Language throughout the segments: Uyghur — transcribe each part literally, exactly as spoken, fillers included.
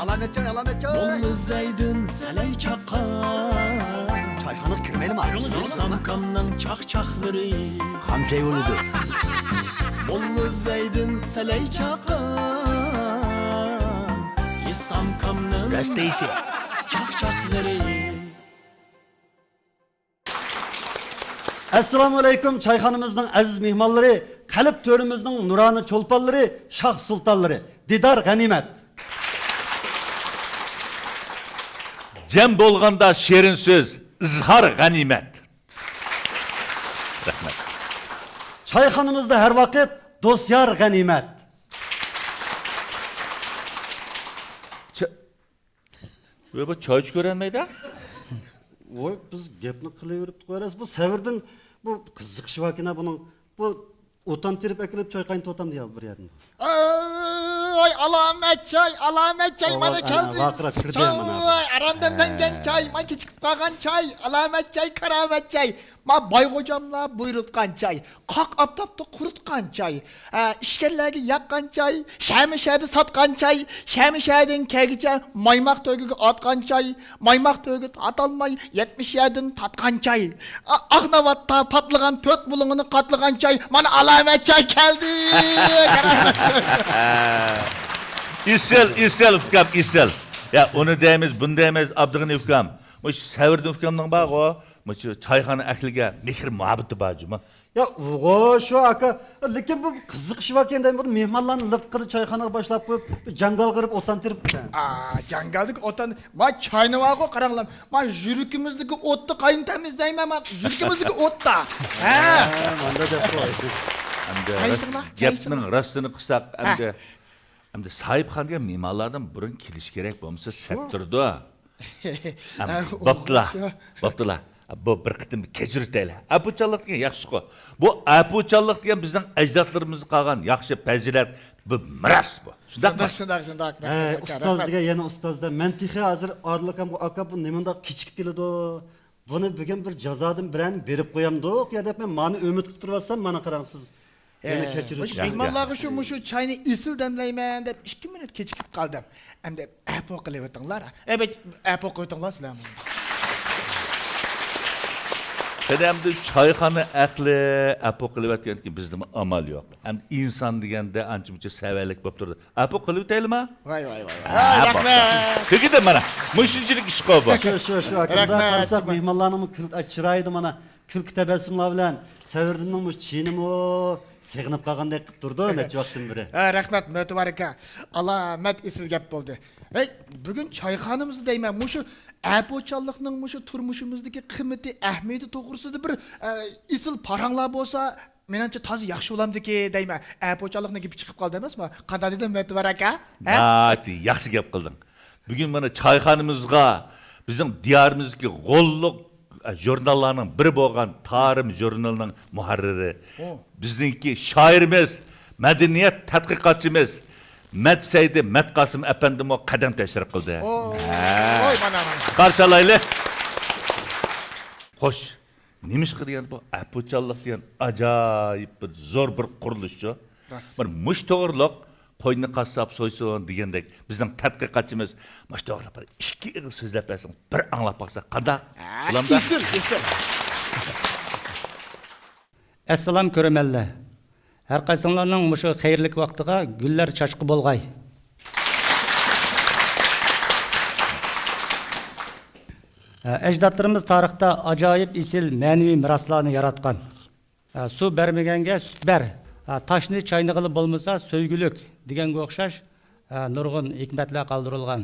ئالامەت چاي، ئالامەت چاي. موللا زەيدىن سەلەي چاققان. چايخانىغا كىرمەيلىمۇ؟ ئىسامكامنىڭ چاقچاقلىرى. خام چاي بولىدۇ. موللا زەيدىن سەلەي چاققان. ئىسامكامنىڭ راست دەيسەن. چاقچاقلىرى. ئەسسالامۇ ئەلەيكۇم، چايخانىمىزنىڭ ئەزىز مېھمانلىرى، قەلب تۆرىمىزنىڭ نۇرانە چولپانلىرى، شاھ سۇلتانلىرى، دىدار غەنىيمەت. جەم بولغاندا شېرىن سۆز، ئىزھار غەنىيمەت. رەھمەت. چايخانىمىزدا ھەر ۋاقىت دوستيار غەنىيمەت. چا-، ۋە بۇ چاي ئىچىپ كۆرەلمەيدۇ. ۋوي، بىز گەپنى قىلىۋېرىپتۇق. ۋەرەس بۇ سەۋردىن بۇ قىزىقىشى باركىنا بۇنىڭ. بۇ ئوتان تېرىپ ئەكېلىپ چاي قاينىتىۋاتامدۇ يا بىر يەردىن؟ ئاي، ئالامەت چاي، ئالامەت چاي، ئاۋاز مانا ئانا كەلدى. ۋارقىراپ كىردى يا مانا. چاي، ئاران دەملەنگەن ھە. چاي، ما كېچىكىپ قالغان چاي، ئالامەت چاي، كارامەت چاي. ما باي غوجاملار بۇيرۇتقان چاي، قاق ئاپتاپتا قۇرۇتقان چاي، ھە، ئىچكەنلەرگە ياققان چاي، شەمە شەھەردە ساتقان چاي، شەمە شەھەردىن كەلگىچە مايماق تۆگىگە ئاتقان چاي، مايماق تۆگە تاتالماي يەتمىش يەردىن تاتقان چاي، ئا-، ئاق ناۋاتتا پاتلىغان تۆت بۇلۇڭىنى قاتلىغان چاي، مانا ئالامەت چاي كەلدى! ئېسىل، ئېسىل ئۇكام، ئېسىل. يا، ئۇنى دەيمىز، بۇنى دەيمىز، ئابدۇغېنى ئۇكام. مۇشۇ سەۋردىن ئۇكامنىڭ بارغۇ، مۇشۇ چايخانا ئەھلىگە مېھىر مۇھەببىتى بار جۇمۇ. يا، ئۇغۇ، شۇ ئاكا. لېكىن بۇ قىزىقىشى باركەن دەيمەن، بۇ مېھمانلارنى لىققىدە چايخانىغا باشلاپ قويۇپ، بىر جاڭگال قىلىپ ئوتان تېرىپكەن. ئا، جاڭگالدىكى ئوتان، ما چاينى بارغۇ، قاراڭلار. ما يۈرىكىمىزدىكى ئوتنى قاينىتىمىز دەيمەن، ما يۈرىكىمىزدىكى ئوتتا. ھە. ھە، مانداق دەپ قوي. ئەمدى چاي راست-، ئىچىڭلار، چاي گەپنىڭ ئىچىڭلار. راستىنى قىلساق، ھە. ئەمدى، ئەمدى ساھىبخانىگە مېھمانلاردىن بۇرۇن كېلىش كېرەك، بولمىسا شۇ. سەت تۇرىدۇ. ئەم، ھە، بوپتۇلا، شۇ. بوپتۇلا. بۇ بىر قېتىم كەچۈرتەيلى. ئەپۇچانلىق دېگەن ياخشىقۇ. بۇ ئەپۇچانلىق دېگەن بىزنىڭ ئەجدادلىرىمىزغا قالغان ياخشى پەزىلەت، بۇ مىراس بۇ. شۇنداقمۇ؟ شۇنداق، شۇنداق، شۇنداق. ھە، رەھمەت، ئۇستاز رەھمەت. دېگەن يەنە ئۇستاز-دە. مەن تېخى ھازىر ئارىلىق ھەم ئاكا بۇ نېمانداق كېچىكىپ كېلىدۇ؟ بۇنى بۈگۈن بىر جازادىن بىرەرنى بېرىپ قويامدۇق يا دەپ مەن مانا ئۈمىد قىلىپ تۇرۇۋاتسام، مانا قاراڭ سىز. يەنە ئە، كەچۈرۈش. مۇشۇ مېھمانلارغا شۇ، مۇشۇ چاينى ئېسىل دەملەيمەن دەپ ئىككى مىنۇت كېچىكىپ قالدىم. ئەمدى ئەپۇ قىلىۋېتىڭلار. ئەبە، ئەپۇ قىلىۋېتىڭلار سىلەرمۇ. قېنى ئەمدى چايخانا ئەھلى ئەپۇ قىلىۋەتكەندىكىن بىزدىمۇ ئامال يوق. ئەمدى ئىنسان دېگەندە ئانچە-مۇنچە سەۋەنلىك بولۇپ تۇرىدۇ. ئەپۇ قىلىۋېتەيلىما؟ ۋاي، ۋاي، ۋاي، ۋاي. ھە، ھە، بوپتۇ. رەھمەت. تۈگىدى مانا. مۇشۇنچىلىك ئىش قو بۇ. شۇ، شۇ، شۇ، ئاكا. رەھمەت. قارىساق، مېھمانلارنىڭمۇ كۈل-، ئاي، چىرايىدا مانا كۈلكە تەبەسسۇملار بىلەن سەۋردىننىڭ مۇشۇ چېيىنىمۇ سېغىنىپ قالغاندەك قىلىپ تۇرىدۇ، نەچچە ۋاقىتتىن بېرى. ھە، رەھمەت، مۆتىۋەر ئاكا. ئالامەت ئېسىل گەپ بولدى. ھەي، بۈگۈن چايخانىمىزدا دەيمەن، مۇشۇ ئەپۇچانلىقنىڭ مۇشۇ تۇرمۇشىمىزدىكى قىممىتى، ئەھمىيىتى توغرىسىدا بىر، ئە، ئېسىل پاراڭلار بولسا، مېنىڭچە تازا ياخشى بولامدىكى دەيمەن. ئەپۇچانلىقنىڭ گېپى چىقىپ قالدى ئەمەسمۇ؟ قانداق دېدىم، مۆتىۋەر ئاكا؟ ھە؟ ناھايىتى ياخشى گەپ قىلدىڭ. بۈگۈن مانا چايخانىمىزغا بىزنىڭ دىيارىمىزدىكى غوللۇق، ئە، ژۇرناللارنىڭ بىرى بولغان تارىم ژۇرنىلىنىڭ مۇھەررىرى، ئو. بىزنىڭكى شائىرىمىز، مەدەنىيەت تەتقىقاتچىمىز مەت سەيدى مەت قاسىم ئەپەندىمۇ قەدەم تەشرىپ قىلدى. ئو. ھە. ۋاي، مانا، مانا. قارشى ئالايلى. خوش. نېمىشقا دېگەن بۇ ئەپۇچانلىق دېگەن ئاجايىپ بىر زور بىر قۇرۇلۇشچۇ. راست. بىر مۇشۇ توغرىلىق قوينى قاسساپ سويسۇن دېگەندەك بىزنىڭ تەتقىقاتچىمىز مۇشۇ توغرىلىق بىر ئىككى ئېغىز سۆزلەپ بەرسىڭىز، بىر ئاڭلاپ باقساق قانداق؟ ھە، بولامدا؟ ئېسىل، ئېسىل. ئەسسالام كۆرۈرمەنلەر. ھەر قايسىڭلارنىڭ مۇشۇ خەيرلىك ۋاقتىغا گۈللەر چاچقۇ بولغاي. ئەجدادلىرىمىز تارىختا ئاجايىپ ئېسىل مەنىۋى مىراسلارنى ياراتقان. سۇ بەرمىگەنگە سۈت بەر، تاشنى چاينىغىلى بولمىسا سۆيگۈلۈك دېگەنگە ئوخشاش نۇرغۇن ھېكمەتلەر قالدۇرۇلغان.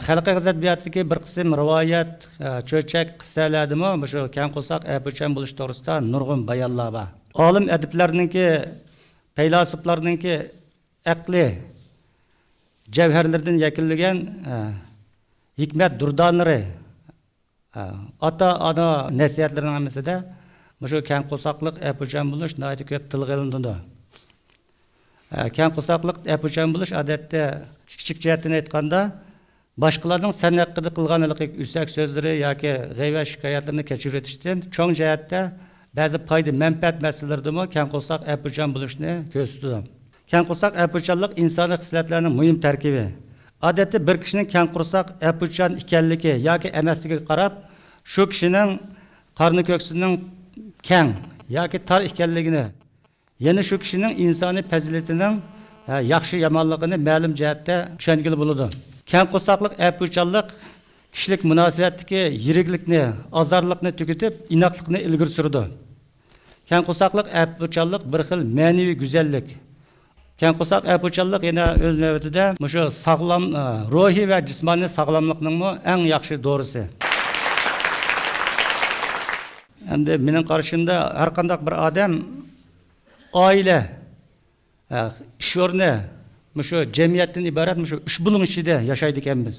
خەلقىي ئەدەبىياتتىكى بىر قىسىم رىۋايەت، چۆچەك، قىسسەلەردىمۇ مۇشۇ كەڭ قورساق ئەپۇچان بولۇش توغرىسىدا نۇرغۇن بايانلار بار. ئالىم ئەدىبلەرنىڭكى، پەيلاسوپلارنىڭكى ئەقلى جەۋھەرلىرىدىن يەكۈنلىگەن، ئە، ھېكمەت دۇردانىلىرى، ئە، ئاتا-ئانا نەسىھەتلىرىنىڭ ھەممىسىدە مۇشۇ كەڭ قورساقلىق، ئەپۇچان بولۇش ناھايىتى كۆپ تىلغا ئېلىنىدۇ. ئە، كەڭ قورساقلىق، ئەپۇچان بولۇش، ئادەتتە، كىچىك جەھەتتىن ئېيتقاندا، باشقىلارنىڭ سەن ھەققىدە قىلغان ھېلىقى ئۆسەك سۆزلىرى ياكى غەيۋە شىكايەتلىرىنى كەچۈرۈۋېتىشتىن، چوڭ جەھەتتە بەزى پايدا مەنپەئەت مەسىلىلىرىدىمۇ كەڭ قورساق، ئەپۇچان بولۇشنى كۆرسىتىدۇ. كەڭ قورساق، ئەپۇچانلىق ئىنسانىي خىسلەتلەرنىڭ مۇھىم تەركىبى. ئادەتتە بىر كىشىنىڭ كەڭ قورساق، ئەپۇچان ئىكەنلىكى ياكى ئەمەسلىكىگە قاراپ، شۇ كىشىنىڭ قارنى كۆكسىنىڭ كەڭ ياكى تار ئىكەنلىكىنى، يەنە شۇ كىشىنىڭ ئىنسانىي پەزىلىتىنىڭ، ھە، ياخشى يامانلىقىنى مەلۇم جەھەتتە چۈشەنگىلى بولىدۇ. كەڭ قورساقلىق، ئەپۇچانلىق كىشىلىك مۇناسىۋەتتىكى يىرىكلىكنى، ئازارلىقنى تۈگىتىپ، ئىناقلىقنى ئىلگىرى سۈرىدۇ. كەڭ قورساقلىق، ئەپۇچانلىق بىر خىل مەنىۋى گۈزەللىك. كەڭ قورساق، ئەپۇچانلىق يەنە ئۆز نۆۋىتىدە مۇشۇ ساغلام، ئە، روھىي ۋە جىسمانىي ساغلاملىقنىڭمۇ ئەڭ ياخشى دورىسى. ئەمدى مېنىڭ قارىشىمدا، ھەر قانداق بىر ئادەم ئائىلە، ئە، ئىش ئورنى، مۇشۇ جەمئىيەتتىن ئىبارەت مۇشۇ ئۈچ بۇلۇڭ ئىچىدە ياشايدىكەنمىز.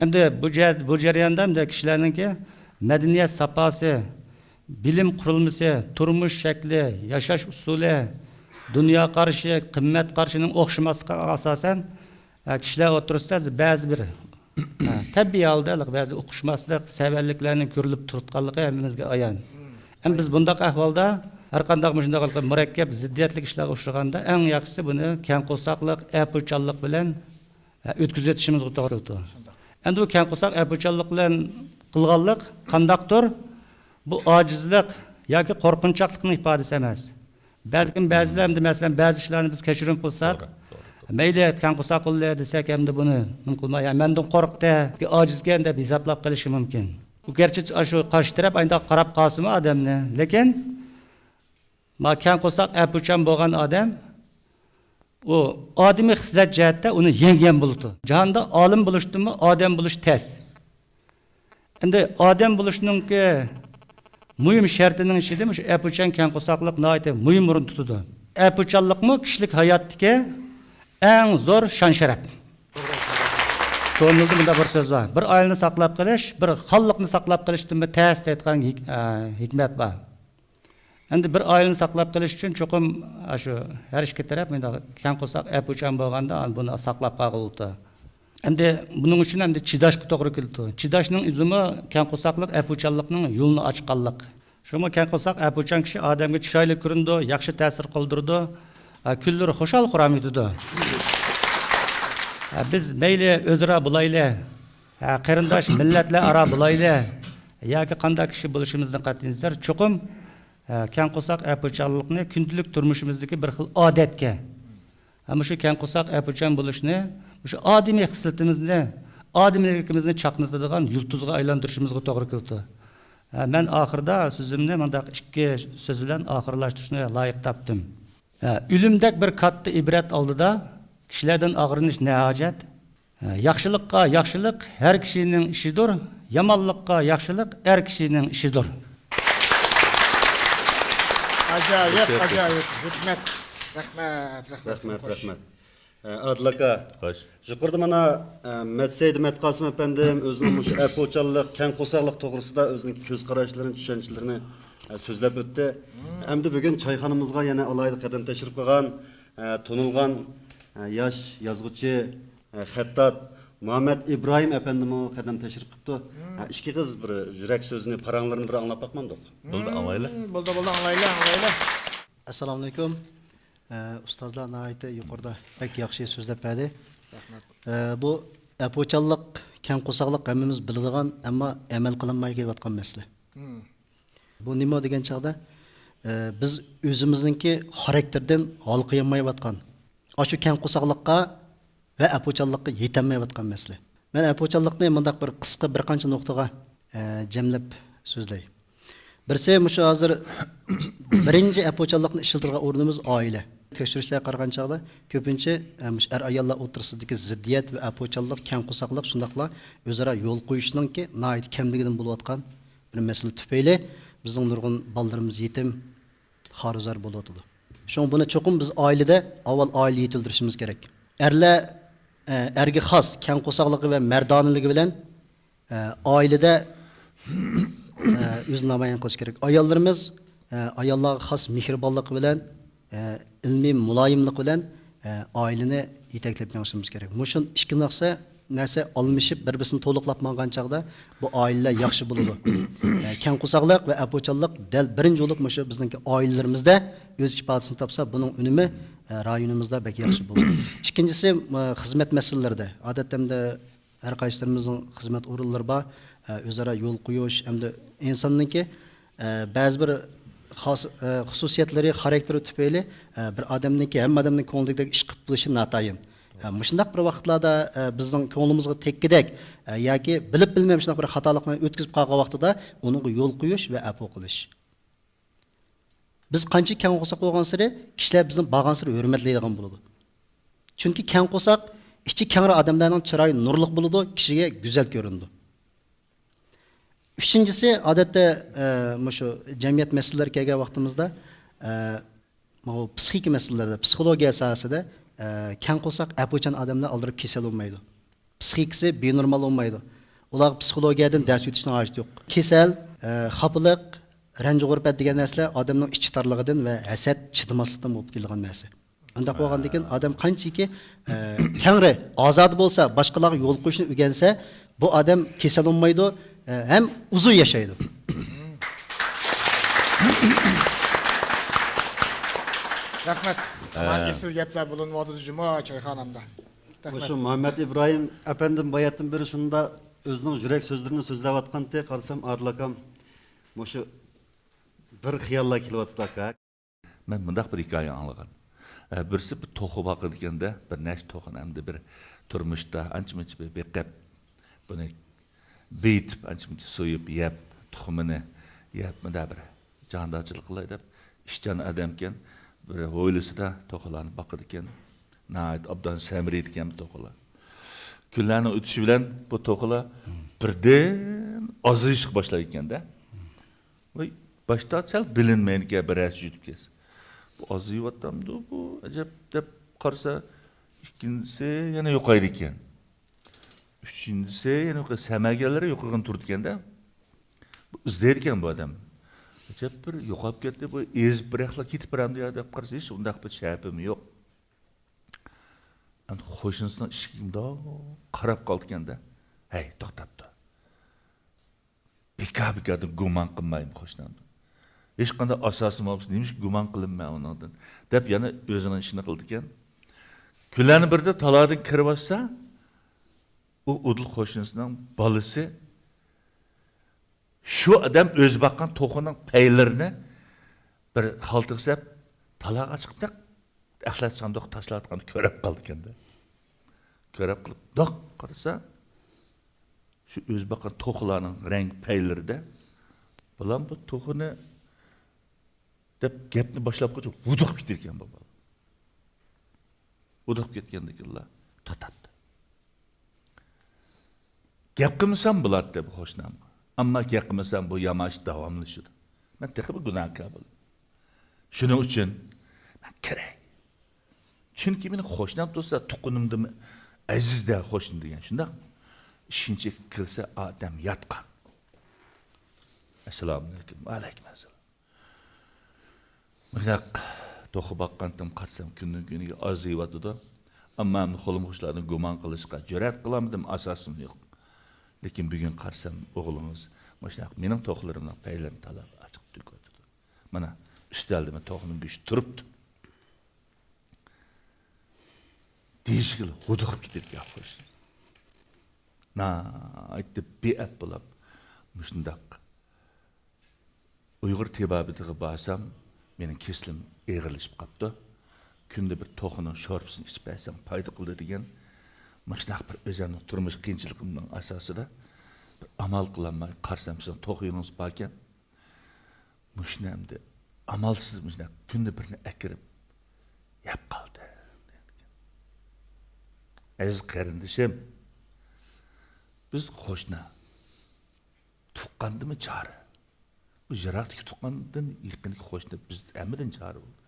ئەمدى بۇ جەھەت، بۇ جەرياندا ئەمدى كىشىلەرنىڭكى مەدەنىيەت ساپاسى، بىلىم قۇرۇلمىسى، تۇرمۇش شەكلى، ياشاش ئۇسۇلى، دۇنيا قارىشى، قىممەت قارىشىنىڭ ئوخشىماسلىقىغا ئاساسەن، ئە، كىشىلەر ئوتتۇرىسىدا بەزى بىر، ئە، تەبىئىي ھالدا بەزى ئۇقۇشماسلىق، سەۋەنلىكلەرنىڭ كۆرۈلۈپ تۇرۇۋاتقانلىقى ھەممىمىزگە ئايان. ئەمما بىز بۇنداق ئەھۋالدا ھەر قانداق مۇشۇنداق مۇرەككەپ زىددىيەتلىك ئىشلارغا ئۇچرىغاندا، ئەڭ ياخشىسى بۇنى كەڭ قورساقلىق، ئەپۇچانلىق بىلەن ھە، ئۆتكۈزۈۋېتىشىمىزغا توغرا كېلىدۇ. ئەمدى بۇ كەڭ قورساق ئەپۇچانلىق بىلەن قىلغانلىق قانداقتۇر، بۇ ئاجىزلىق ياكى قورقۇنچاقلىقنىڭ ئىپادىسى ئەمەس. بەلكىم بەزىلەر ئەمدى، مەسىلەن، بەزى ئىشلارنى بىز كەچۈرۈم قىلساق، توغرا، توغرا، توغرا. مەيلى، كەڭ قورساق بولدى دېسەك، ئەمدى بۇنى نېمە قىلماي، يا مەندىن قورقتى، يا ئاجىزكەن دەپ ھېسابلاپ قېلىشى مۇمكىن. بۇ گەرچە ئاشۇ قارشى تەرەپ ئاينداق قاراپ قالسىمۇ ئادەمنى، لېكىن ما كەڭ قورساق، ئەپۇچان بولغان ئادەم، ئۇ ئادىمىي خىسلەت جەھەتتە ئۇنى يەڭگەن بولىدۇ. جاھاندا ئالىم بولۇشتىنمۇ ئادەم بولۇش تەس. ئەمدى ئادەم بولۇشنىڭكى مۇھىم شەرتىنىڭ ئىچىدە مۇشۇ ئەپۇچان، كەڭ قورساقلىق ناھايىتى مۇھىم ئورۇن تۇتىدۇ. ئەپۇچانلىقمۇ كىشىلىك ھاياتتىكى ئەڭ زور شان-شەرەپ. كۆڭۈلدە مۇنداق بىر سۆز بار: بىر ئائىلىنى ساقلاپ قېلىش بىر خانلىقنى ساقلاپ قېلىشتىنمۇ تەس دەيدىغان ھېك-، ئە، ھېكمەت بار. ئەمدى بىر ئائىلىنى ساقلاپ قېلىش ئۈچۈن چوقۇم ئاشۇ ھەر ئىككى تەرەپ مۇنداق كەڭ قورساق، ئەپۇچان بولغاندا، بۇنى ساقلاپ قالغىلى بولىدۇ. ئەمدى بۇنىڭ ئۈچۈن ئەمدى چىداشقا توغرا كېلىدۇ. چىداشنىڭ ئۆزىمۇ كەڭ قورساقلىق، ئەپۇچانلىقنىڭ يولىنى ئاچقانلىق. شۇڭا كەڭ قورساق، ئەپۇچان كىشى ئادەمگە چىرايلىق كۆرۈنىدۇ، ياخشى تەسىر قالدۇرىدۇ، ھە، كۈنلىرى خۇشال-خۇرام ئۆتىدۇ. ھە، بىز مەيلى ئۆزئارا بولايلى، ھە، قېرىنداش مىللەتلەر ئارا بولايلى، ياكى قانداق كىشى بولۇشىمىزدىن قەتئىينەزەر، چوقۇم، ھە، كەڭ قورساق، ئەپۇچانلىقنى كۈندىلىك تۇرمۇشىمىزدىكى بىر خىل ئادەتكە، ھە، مۇشۇ كەڭ قورساق، ئەپۇچان بولۇشنى، مۇشۇ ئادىمىي خىسلىتىمىزنى، ئادىمىيلىكىمىزنى چاقنىتىدىغان يۇلتۇزغا ئايلاندۇرۇشىمىزغا توغرا كېلىدۇ. ھە، مەن ئاخىرىدا سۆزۈمنى مۇنداق ئىككى سۆز بىلەن ئاخىرلاشتۇرۇشنى لايىق تاپتىم. ھە، ئۆلۈمدەك بىر كاتتا ئىبرەت ئالدىدا كىشىلەردىن ئاغرىنىش نە ھاجەت؟ ھە، ياخشىلىققا ياخشىلىق ھەر كىشىنىڭ ئىشىدۇر، يامانلىققا ياخشىلىق ئەر كىشىنىڭ ئىشىدۇر. ئاجايىپ، ئاجايىپ. ھۆكمەت. رەھمەت، رەھمەت. رەھمەت، خوش. رەھمەت. ئە، ئادىل ئاكا، خوش. يۇقىرىدا مانا، ئە، مەتسەيدى مەتقاسىم ئەپەندىم ئۆزىنىڭ مۇشۇ ئەپۇچانلىق، كەڭ قورساقلىق توغرىسىدا ئۆزىنىڭ كۆز قاراشلىرىنى، چۈشەنچىلىرىنى، ئە، سۆزلەپ ئۆتتى. مم. ئەمدى بۈگۈن چايخانىمىزغا يەنە ئالاھىدە قەدەم تەشرىپ قىلغان، ئە، تونۇلغان، ئە، ياش يازغۇچى، ئە، خەتتات مۇھەممەد ئىبراھىم ئەپەندىمۇ قەدەم تەشرىپ قىپتۇ. مم. ئە، ئىككى قىز بىر يۈرەك سۆزىنى، پاراڭلىرىنى بىر ئاڭلاپ باقمامدۇق؟ بولدى، ئاڭلايلى. مم، بولدى، بولدى، ئاڭلايلى، ئاڭلايلى. ئەسسالامۇئەلەيكۇم. ئە، ئۇستازلار ناھايىتى يۇقىرىدا بەك ياخشى سۆزلەپ بەردى. رەھمەت. ئە، بۇ ئەپۇچانلىق، كەڭ قورساقلىق ھەممىمىز بىلىدىغان، ئەمما ئەمەل قىلىنماي كېلىۋاتقان مەسىلە. مم. بۇ نېمە دېگەن چاغدا، ئە، بىز ئۆزىمىزنىڭكى خاراكتېردىن ھالقىيالمايۋاتقان، ئاشۇ كەڭ قورساقلىققا ۋە ئەپۇچانلىققا يېتەلمەيۋاتقان مەسىلە. مەن ئەپۇچانلىقنى مۇنداق بىر قىسقا بىر قانچە نۇقتىغا، ئە، جەملەپ سۆزلەي. بىرسى، مۇشۇ ھازىر بىرىنچى ئەپۇچانلىقنى ئىشلىتىدىغان ئورنىمىز ئائىلە. تەكشۈرۈشلەرگە قارىغان چاغدا كۆپىنچە، ئە، مۇشۇ ئەر-ئاياللار ئوتتۇرىسىدىكى زىددىيەت ۋە ئەپۇچانلىق، كەڭ قورساقلىق، شۇنداقلا ئۆزئارا يول قويۇشنىڭكى ناھايىتى كەملىكىدىن بولۇۋاتقان بىر مەسىلە تۈپەيلى بىزنىڭ نۇرغۇن بالىلىرىمىز يېتىم، خارۇزار بولۇۋاتىدۇ. شۇڭا بۇنى چوقۇم بىز ئائىلىدە ئاۋۋال ئائىلە يېتىلدۈرۈشىمىز كېرەك. ئەرلەر، ئە، ئەرگە خاس كەڭ قورساقلىقى ۋە مەردانىلىكى بىلەن، ئە، ئائىلىدە، ئە، ئۆزىنى نامايان قىلىشى كېرەك. ئاياللىرىمىز، ئە، ئاياللارغا خاس مېھرىبانلىقى بىلەن، ئە، ئىلمىي مۇلايىملىق بىلەن، ئە، ئائىلىنى يېتەكلەپ مېڭىشىمىز كېرەك. مۇشۇ ئىككى نەرسە، نەرسە ئالمىشىپ، بىر-بىرسىنى تولۇقلاپ ماڭغان چاغدا بۇ ئائىلىلەر ياخشى بولىدۇ. ئە، كەڭ قورساقلىق ۋە ئەپۇچانلىق دەل بىرىنچى بولۇپ مۇشۇ بىزنىڭكى ئائىلىلىرىمىزدە ئۆز ئىپادىسىنى تاپسا، بۇنىڭ ئۈنۈمى ئە، رايونىمىزدا بەك ياخشى بولدى. ئىككىنچىسى، ئە، خىزمەت مەسىلىلىرىدە. ئادەتتە ئەمدى ھەر قايسىلىرىمىزنىڭ خىزمەت ئورۇنلىرى بار، ئە، ئۆزئارا يول قويۇش، ئەمدى ئىنساننىڭكى، ئە، بەزى بىر خاس-، ئە، خۇسۇسىيەتلىرى، خاراكتېرى تۈپەيلى، ئە، بىر ئادەمنىڭكى، ھەممە ئادەمنىڭ كۆڭلىدىكىدەك ئىش قىلىپ بولۇشى ناتايىن. ئە، مۇشۇنداق بىر ۋاقىتلاردا، ئە، بىزنىڭ كۆڭلىمىزغا تەگكۈدەك، ئە، ياكى بىلىپ بىلمەي مۇشۇنداق بىر خاتالىقنى ئۆتكۈزۈپ قالغان ۋاقتىدا ئۇنىڭغا يول قويۇش ۋە ئەپۇ قىلىش. بىز قانچە كەڭ قورساق بولغانسېرى، كىشىلەر بىزنى بارغانسېرى ھۆرمەتلەيدىغان بولىدۇ. چۈنكى كەڭ قورساق، ئىچى كەڭرى ئادەملەرنىڭ چىرايى نۇرلۇق بولىدۇ، كىشىگە گۈزەل كۆرۈنىدۇ. ئۈچىنچىسى، ئادەتتە، ئە، مۇشۇ جەمئىيەت مەسىلىلىرى كەلگەن ۋاقتىمىزدا، ئە، ماۋۇ پسىخىكا مەسىلىلىرىدە، پسىخولوگىيە ساھەسىدە، ئە، كەڭ قورساق، ئەپۇچان ئادەملەر ئالدىراپ كېسەل بولمايدۇ. پسىخىكىسى بىنورمال بولمايدۇ. ئۇلارغا پسىخولوگىيەدىن دەرس ئۆتۈشنىڭ ھاجىتى يوق. كېسەل، ئە، خاپىلىق، رەنجى غۇربەت دېگەن نەرسىلەر ئادەمنىڭ ئىچى تارلىقىدىن ۋە ھەسەت، چىدىماسلىقتىن بولۇپ كېلىدىغان نەرسە. ئۇنداق بولغاندىكىن ئادەم قانچىكى، ئە، كەڭرى، ئازادە بولسا، باشقىلارغا يول قويۇشنى ئۆگەنسە، بۇ ئادەم كېسەل بولمايدۇ، ئە، ھەم ئۇزۇن ياشايدۇ. رەھمەت. ھە. ئېسىل گەپلەر بولۇنۇۋاتىدۇ جۇمۇ چايخانامدا. رەھمەت. مۇشۇ مۇھەممەد ئىبراھىم ئەپەندىم باياتتىن بېرى شۇنداق ئۆزىنىڭ يۈرەك سۆزلىرىنى سۆزلەۋاتقانتى، قارىسام ئادىل ئاكام مۇشۇ بىر خىياللار كېلىۋاتىدۇ ئاكا. مەن مۇنداق بىر ھېكايە ئاڭلىغان. ئە، بىرسى بىر توخۇ باقىدىكەن-دە، بىر نەچچە توخۇنى ئەمدى بىر تۇرمۇشتا ئانچە-مۇنچە بىر بېقىپ، بۇنى بېيىتىپ، ئانچە-مۇنچە سويۇپ يەپ، تۇخۇمىنى يەپ، مۇنداق بىر جاندارچىلىق قىلاي دەپ، ئىشچان ئادەمكەن، بىر ھويلىسىدا توخۇلارنى باقىدىكەن. ناھايىتى ئوبدان سەمرىيدىكەن بۇ توخۇلار. كۈنلەرنىڭ ئۆتۈشى بىلەن بۇ توخۇلار بىردىن ئازىيىشقا باشلايدىكەن-دە. ۋاي، باشتا سەل بىلىنمەيدىكەن، بىرەرسى يۈتۈپ كەتسە. بۇ ئازىيىۋاتامدۇ بۇ، ئەجەب دەپ قارىسا، ئىككىنچىسى يەنە يوقايدىكەن. ئۈچىنچىسى يەنە يوقاي-، سەمەگەنلىرى يوقىغىنى تۇرىدىكەن-دە. بۇ ئىزدەيدىكەن بۇ ئادەم. ئەجەب بىر يوقاپ كەتتى، بۇ ئېزىپ بىر ياقلا كېتىپ بارامدۇ يا دەپ قارىسا، ھېچ ئۇنداق بىر شەپىمۇ يوق. ئەمدى قوشنىسىنىڭ ئىشىكىگە مۇنداق قاراپ قالىدىكەن-دە. ھەي، توختاپتۇ. بىكار-بىكاردىن گۇمان قىلمايمۇ قوشنامدىن؟ ھېچقانداق ئاساسىم بولمىسا، نېمىشقا گۇمان قىلىمەن ئۇنىڭدىن؟ دەپ يەنە ئۆزىنىڭ ئىشىنى قىلىدىكەن. كۈنلەرنىڭ بىرىدە تالادىن كىرىۋاتسا، ئۇ ئۇدۇل قوشنىسىنىڭ بالىسى شۇ ئادەم ئۆزى باققان توخۇنىڭ پەيلىرىنى بىر خالتىغا سەپ، تالاغا چىقىپ، ئەخلەت ساندۇققا تاشلاۋاتقاننى كۆرۈپ قالىدىكەن-دە. كۆرۈپ قېلىپ، دوق قارىسا، شۇ ئۆزى باققان توخۇلارنىڭ رەڭ پەيلىرىدە، بۇلام بۇ توخۇنى دەپ گەپنى باشلاپ قويسا، ھودۇقۇپ كېتىدىكەن بۇ بالا. ھودۇقۇپ كەتكەندىكىنلا توختاپتۇ. گەپ قىلمىسام بولاتتى بۇ قوشنامغا. ئەمما گەپ قىلمىسام بۇ يامان ئىش داۋاملىشىدۇ. مەن تېخىمۇ گۇناھكار بولدۇم. شۇنىڭ ئۈچۈن مەن كىرەي. چۈنكى مېنىڭ قوشنام تۇرسا، تۇغقىنىمدىن ئەزىز-دە قوشنا دېگەن، شۇنداقمۇ؟ ئىشىكنى چېكىپ كىرسە، ئادەم ياتقان. ئەسسالامۇئەلەيكۇم. ۋەئەلەيكۇم ئەسسالام. مۇشۇنداق توخۇ باققانتىم، قارىسام، كۈندىن-كۈنگە ئازىيىۋاتىدۇ. ئەمما ئەمدى قولۇمغا شۇلارنى گۇمان قىلىشقا جۈرئەت قىلالمىدىم، ئاساسىم يوق. لېكىن بۈگۈن قارىسام، ئوغلىڭىز مۇشۇنداق مېنىڭ توخۇلىرىمنىڭ پەيلىرىنى تالاپ ئاچىقىپ تۆكۈۋاتىدۇ. مانا، ئۈستەلدىمۇ توخۇنىڭ گۆشى تۇرۇپتۇ. دېيىشكىلا ھودۇقۇپ كېتىدىكەن خوش. ناھايىتى بىئەپ بولۇپ، مۇشۇنداق ئۇيغۇر تېبابىتىغا بارسام، مېنىڭ كېسىلىم ئېغىرلىشىپ قاپتۇ. كۈندە بىر توخۇنىڭ شورپىسىنى ئىچىپ بەرسەڭ پايدا قىلىدۇ دېگەن. مۇشۇنداق بىر ئۆزۈمنىڭ تۇرمۇش قىيىنچىلىقىمنىڭ ئاساسىدا بىر ئامال قىلالماي قارىسام، سىزنىڭ توخۇيىڭىز باركەن. مۇشۇنى ئەمدى ئامالسىز مۇشۇنداق كۈندە بىرنى ئەكىرىپ يەپ قالدىم، دەيدىكەن. ئەزىز قېرىندىشىم، بىز قوشنا. تۇغقاندىنمۇ چارە. بۇ يىراقتىكى تۇغقاندىن يېقىندىكى قوشنا بىز ھەممىدىن چارە بولىدۇ.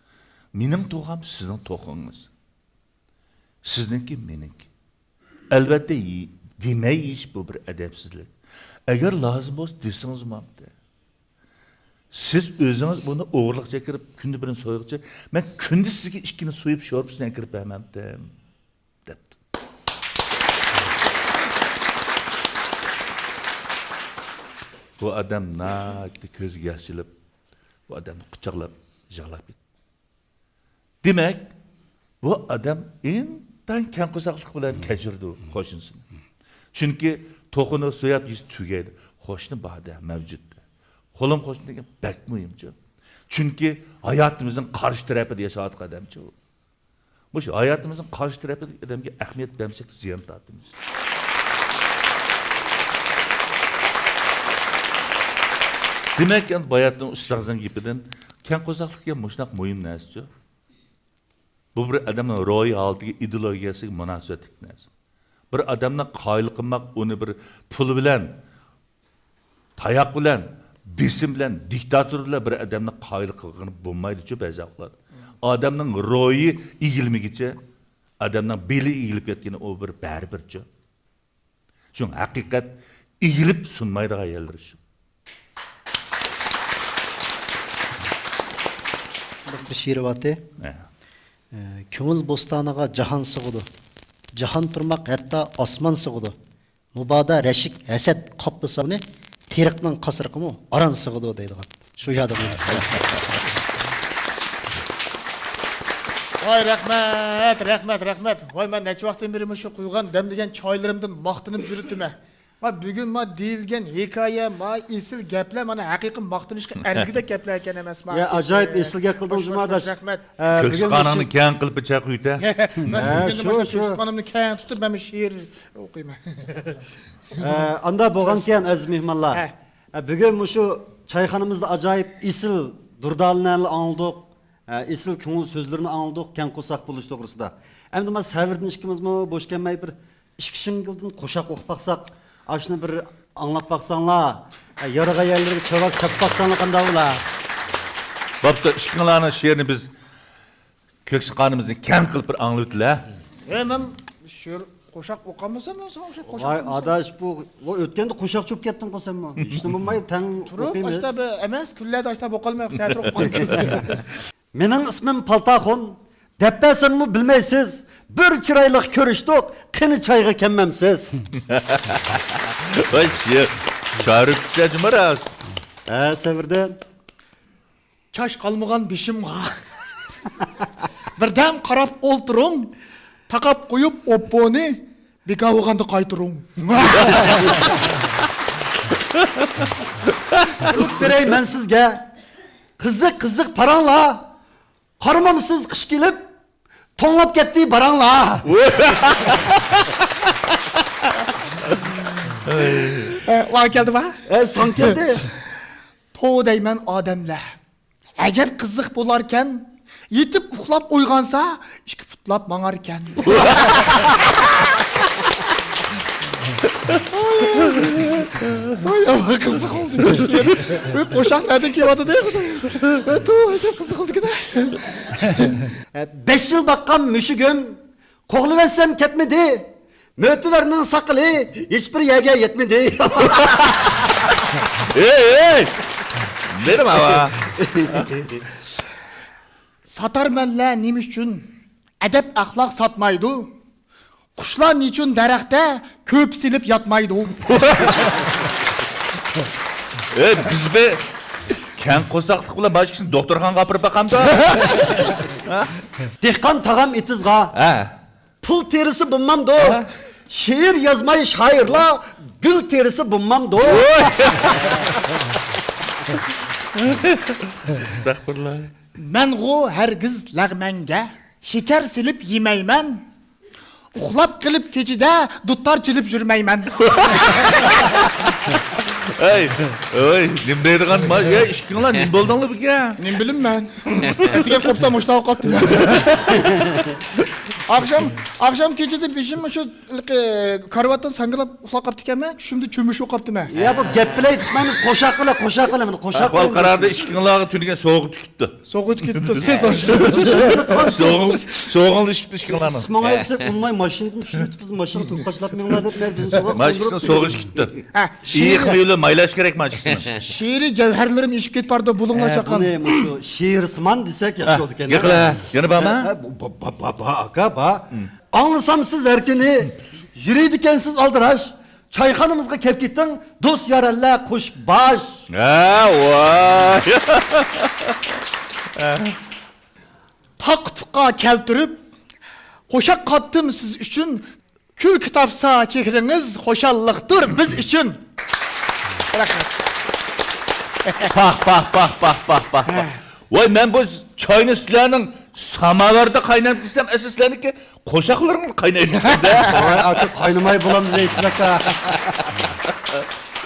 مېنىڭ توخۇم سىزنىڭ توخۇڭىز. سىزنىڭكى مېنىڭكى. ئەلۋەتتە، يې-، دېمەي يېيىش بۇ بىر ئەدەپسىزلىك. ئەگەر لازىم بولسا دېسىڭىز بولامتى. سىز ئۆزىڭىز بۇنى ئوغرىلىقچە ئەكىرىپ، كۈندە بىرنى سويغۇچە، مەن كۈندە سىزگە ئىككىنى سويۇپ، شورپىسىنى ئەكىرىپ بەرمەمتىم، دەپتۇ. بۇ ئادەم ناھايىتى كۆزىگە ياش ئېلىپ، بۇ ئادەمنى قۇچاقلاپ يىغلاپ كەتتى. دېمەك، بۇ ئادەم ئىنتايىن كەڭ قورساقلىق بىلەن كەچۈرىدۇ قوشنىسىنى. چۈنكى توخۇنى سوياپ يېسە تۈگەيدۇ. قوشنا بار-دە، مەۋجۇت. قولۇم قوشنا دېگەن بەك مۇھىمچۇ. چۈنكى ھاياتىمىزنىڭ قارشى تەرەپىدە ياشاۋاتقان ئادەمچۇ. مۇشۇ ھاياتىمىزنىڭ قارشى تەرەپىدىكى ئادەمگە ئەھمىيەت بەرمىسەك زىيان تارتىمىز. دېمەك، ئەمدى باياتنىڭ ئۇستازنىڭ گېپىدىن كەڭ قورساقلىق دېگەن مۇشۇنداق مۇھىم نەرسىچۇ. بۇ بىر ئادەمنىڭ روھىي ھالىتىگە، ئىدېئولوگىيەسىگە مۇناسىۋەتلىك نەرسە. بىر ئادەمنى قايىل قىلماق، ئۇنى بىر پۇل بىلەن، تاياق بىلەن، بېسىم بىلەن، دىكتاتور بىلەن بىر ئادەمنى قايىل قىلغىلى بولمايدۇچۇ بەزى ۋاقىتلاردا. ئادەمنىڭ روھى ئېگىلمىگىچە، ئادەمنىڭ بېلى ئېگىلىپ كەتكىنى ئۇ بىر بەرىبىرچۇ. شۇڭا ھەقىقەت ئېگىلىپ سۇنمايدىغان يەرلىرى شۇ. بىر شېئىر بارتى. ھە. ئە، كۆڭۈل بوستانىغا جاھان سىغىدۇ. جاھان تۇرماق ھەتتا ئاسمان سىغىدۇ. مۇبادا رەشك، ھەسەت قاپلىسا ئۇنى، تېرىقنىڭ قاسرىقىمۇ ئاران سىغىدۇ دەيدىغان. شۇ يەردە. ۋاي رەھمەت، رەھمەت، رەھمەت. ۋاي مەن نەچچە ۋاقىتتىن بېرى مۇشۇ قۇيغان دەملىگەن چايلىرىمدىن ماختىنىپ يۈرۈپتىمەن. ۋاي بۈگۈن ما دېيىلگەن ھېكايە، ما ئېسىل گەپلەر مانا ھەقىقىي ماختىنىشقا ئەرزىگۈدەك گەپلەر ئىكەن ئەمەسما. يا ئاجايىپ ئېسىل گەپ قىلدىڭ جۇماداش. رەھمەت. كۆكسى قانىڭنى كەڭ قىلىپ چاقىرىۋېتە. مەسىلەن بۈگۈندىن باشلاپ كۆكسى قانىمنى كەڭ تۇتۇپ مەن بۇ شېئىر ئوقۇيمەن. ئاندا بولغانكەن ئەزىز مېھمانلار. بۈگۈن مۇشۇ چايخانىمىزدا ئاجايىپ ئېسىل دۇردانىلەرنى ئاڭلىدۇق. ئېسىل كۆڭۈل سۆزلىرىنى ئاڭلىدۇق كەڭ قورساق بولۇش توغرىسىدا. ئەمدى ما سەۋردىن ئىككىمىزمۇ بوش كەلمەي بىر ئىككى شىڭگىلدىن قوشاق ئوقۇپ باقساق، ئاشۇنى بىر ئاڭلاپ باقساڭلار، يارىغان يەرلىرىگە چاۋاك چاپىپ باقساڭلار قانداق بولا؟ بوپتۇ، ئىككىڭلارنىڭ شېئىرىنى بىز كۆكسى قانىمىزنى كەڭ قىلىپ بىر ئاڭلىۋېتىلە. ھە، مەن شېئىر قوشاق ئوقامسەن، سەن قوشاق ۋاي ئاداش، بۇ ئۆتكەندە قوشاقچە بولۇپ كەتتىڭغۇ سەنمۇ. ھېچنېمە بولمايدۇ، تەڭ ئوقۇيمىز. تۇرۇپ ئاشتا بىر ئەمەس، كۈنلەردە ئاشتا بولۇپ قالمايدۇ، تەتۈر ئوقۇپ قالدىم. مېنىڭ ئىسمىم پالتاخۇن. دەپ بەرسەممۇ بىلمەيسىز، بىر چىرايلىق كۆرۈشتۇق، قېنى چايغا كەممەمسىز؟ ۋاي شېئىر، شارۇكچە جۇمۇ راست. ھە سەۋردىن. چاچ قالمىغان بېشىمغا بىردەم قاراپ ئولتۇرۇڭ، تاقاپ قويۇپ ئوپپونى، بىكار بولغاندا قايتۇرۇڭ. ئۇقتۇرۇپ بېرەي مەن سىزگە، قىزىق قىزىق پاراڭلار. قارىمامسىز قىش كېلىپ، توڭلاپ كەتتى باراڭلار. ۋاڭ كەلدىما؟ ئە، ساڭ كەلدى. توۋا دەيمەن ئادەملەر. ئەجەب قىزىق بولاركەن. يېتىپ ئۇخلاپ ئويغانسا، ئىككى پۇتلاپ ماڭاركەن. ۋاي، قىزىق بولدى. بۇ قوشاق نەدىن كېلىۋاتىدۇ؟ توۋا، ئەجەب قىزىق بولدىكەن. بەش يىل باققان مۈشۈكۈم قوغلىۋەتسەم كەتمىدى، مۆتىۋەرنىڭ ساقىلى ھېچبىر يەرگە يەتمىدى. ھېي ھېي، مېنىڭ ئاۋا. ساتارمەنلەر نېمە ئۈچۈن ئەدەپ ئەخلاق ساتمايدۇ؟ قۇشلار نېچۈن دەرەختە كۆپە سېلىپ ياتمايدۇ؟ ئەي بىز بى كەڭ قورساقلىق بىلەن باشقىسىنى دوختۇرخانىغا ئاپىرىپ باقامدۇ؟ دېھقان تاغام ئېتىزغا، ھە، پۇل تېرىسا بولمامدۇ؟ ھە؟ شېئىر يازماي شائىرلار گۈل تېرىسا بولمامدۇ؟ ئەستەغپۇرۇللا. مەنغۇ ھەرگىز لەغمەنگە شېكەر سېلىپ يېمەيمەن. ئۇخلاپ قېلىپ كېچىدە دۇتار چېلىپ يۈرمەيمەن. ئەي، ئۆي، نېمە دەيدىغان ما-، ئەي، ئىككىڭلار نېمە بولدۇڭلار بۈگۈن؟ نېمە بىلىمەن. ئەتىگەن قوپسام مۇشۇنداق قاپتىمەن. ئاخشام، ئاخشام كېچىدە بېشىم شۇ ھېلىقى كارىۋاتتىن ساڭگىلاپ ئۇخلاپ قاپتىكەنمەن، چۈشۈمدە چۆمۈچ بولۇپ قاپتىمەن. يا بۇ گەپ بىلەن يېتىشمايمىز، قوشاق بىلەن، قوشاق بىلەن، قوشاق. ئەھۋال قاراردا ئىككىڭلارغا تۈنۈگۈن سوۋغا تىكىپتۇ. سوغۇپ كېتىپتۇ، سىز سوغۇڭ، سوغۇڭلىشىپتۇ ئىككىڭلارنىڭ. ئىسمىڭلار دېسەك ئۇنىماي، ماشىنىدىن چۈشۈرۈپ بىز ماشىنىغا تۈگۈپ قاچىلاپ مېڭىڭلار دەپ مەن بىزنى سوغۇق. ماشىنىسىنى سوغۇشۇپ كېتىپتۇ. ئېيىق مېۋىلەر مايلاش كېرەك ماشىنىسىنى. شېئىرىي جەۋھەرلىرىم ئېشىپ كېتىپ بارىدۇ، بولۇڭلار چاققان. بۇنى مۇشۇ شېئىرسىمان دېسەك ياخشى بولىدىكەن. يېقىلا، يەنە بارمۇ؟ بار، بار، بار، ئاكا، بار. ئاڭلىسام سىز ھەر كۈنى يۈرىدىكەنسىز ئالدىراش. چايخانىمىزغا كەپ كېتىڭ، دوست يارەنلەر قوش باش. ھە، ۋاي. تاق تۇققا كەلتۈرۈپ، قوشاق قاتتىم سىز ئۈچۈن، كۈلكە تاپسا چېھرىڭىز، خۇشاللىقتۇر بىز ئۈچۈن. رەھمەت. پاھ، پاھ، پاھ، پاھ، پاھ، پاھ، پاھ. ھە. ۋاي، مەن بۇ چاينى سىلەرنىڭ ساماۋاردا قايناپ دېسەم، ئەسلى سىلەرنىڭكى قوشاقلىرىڭدا قاينايدىكەن-دە. ۋاي، ئاكا، قاينىماي بولامدۇ دەيسىز، ئاكا.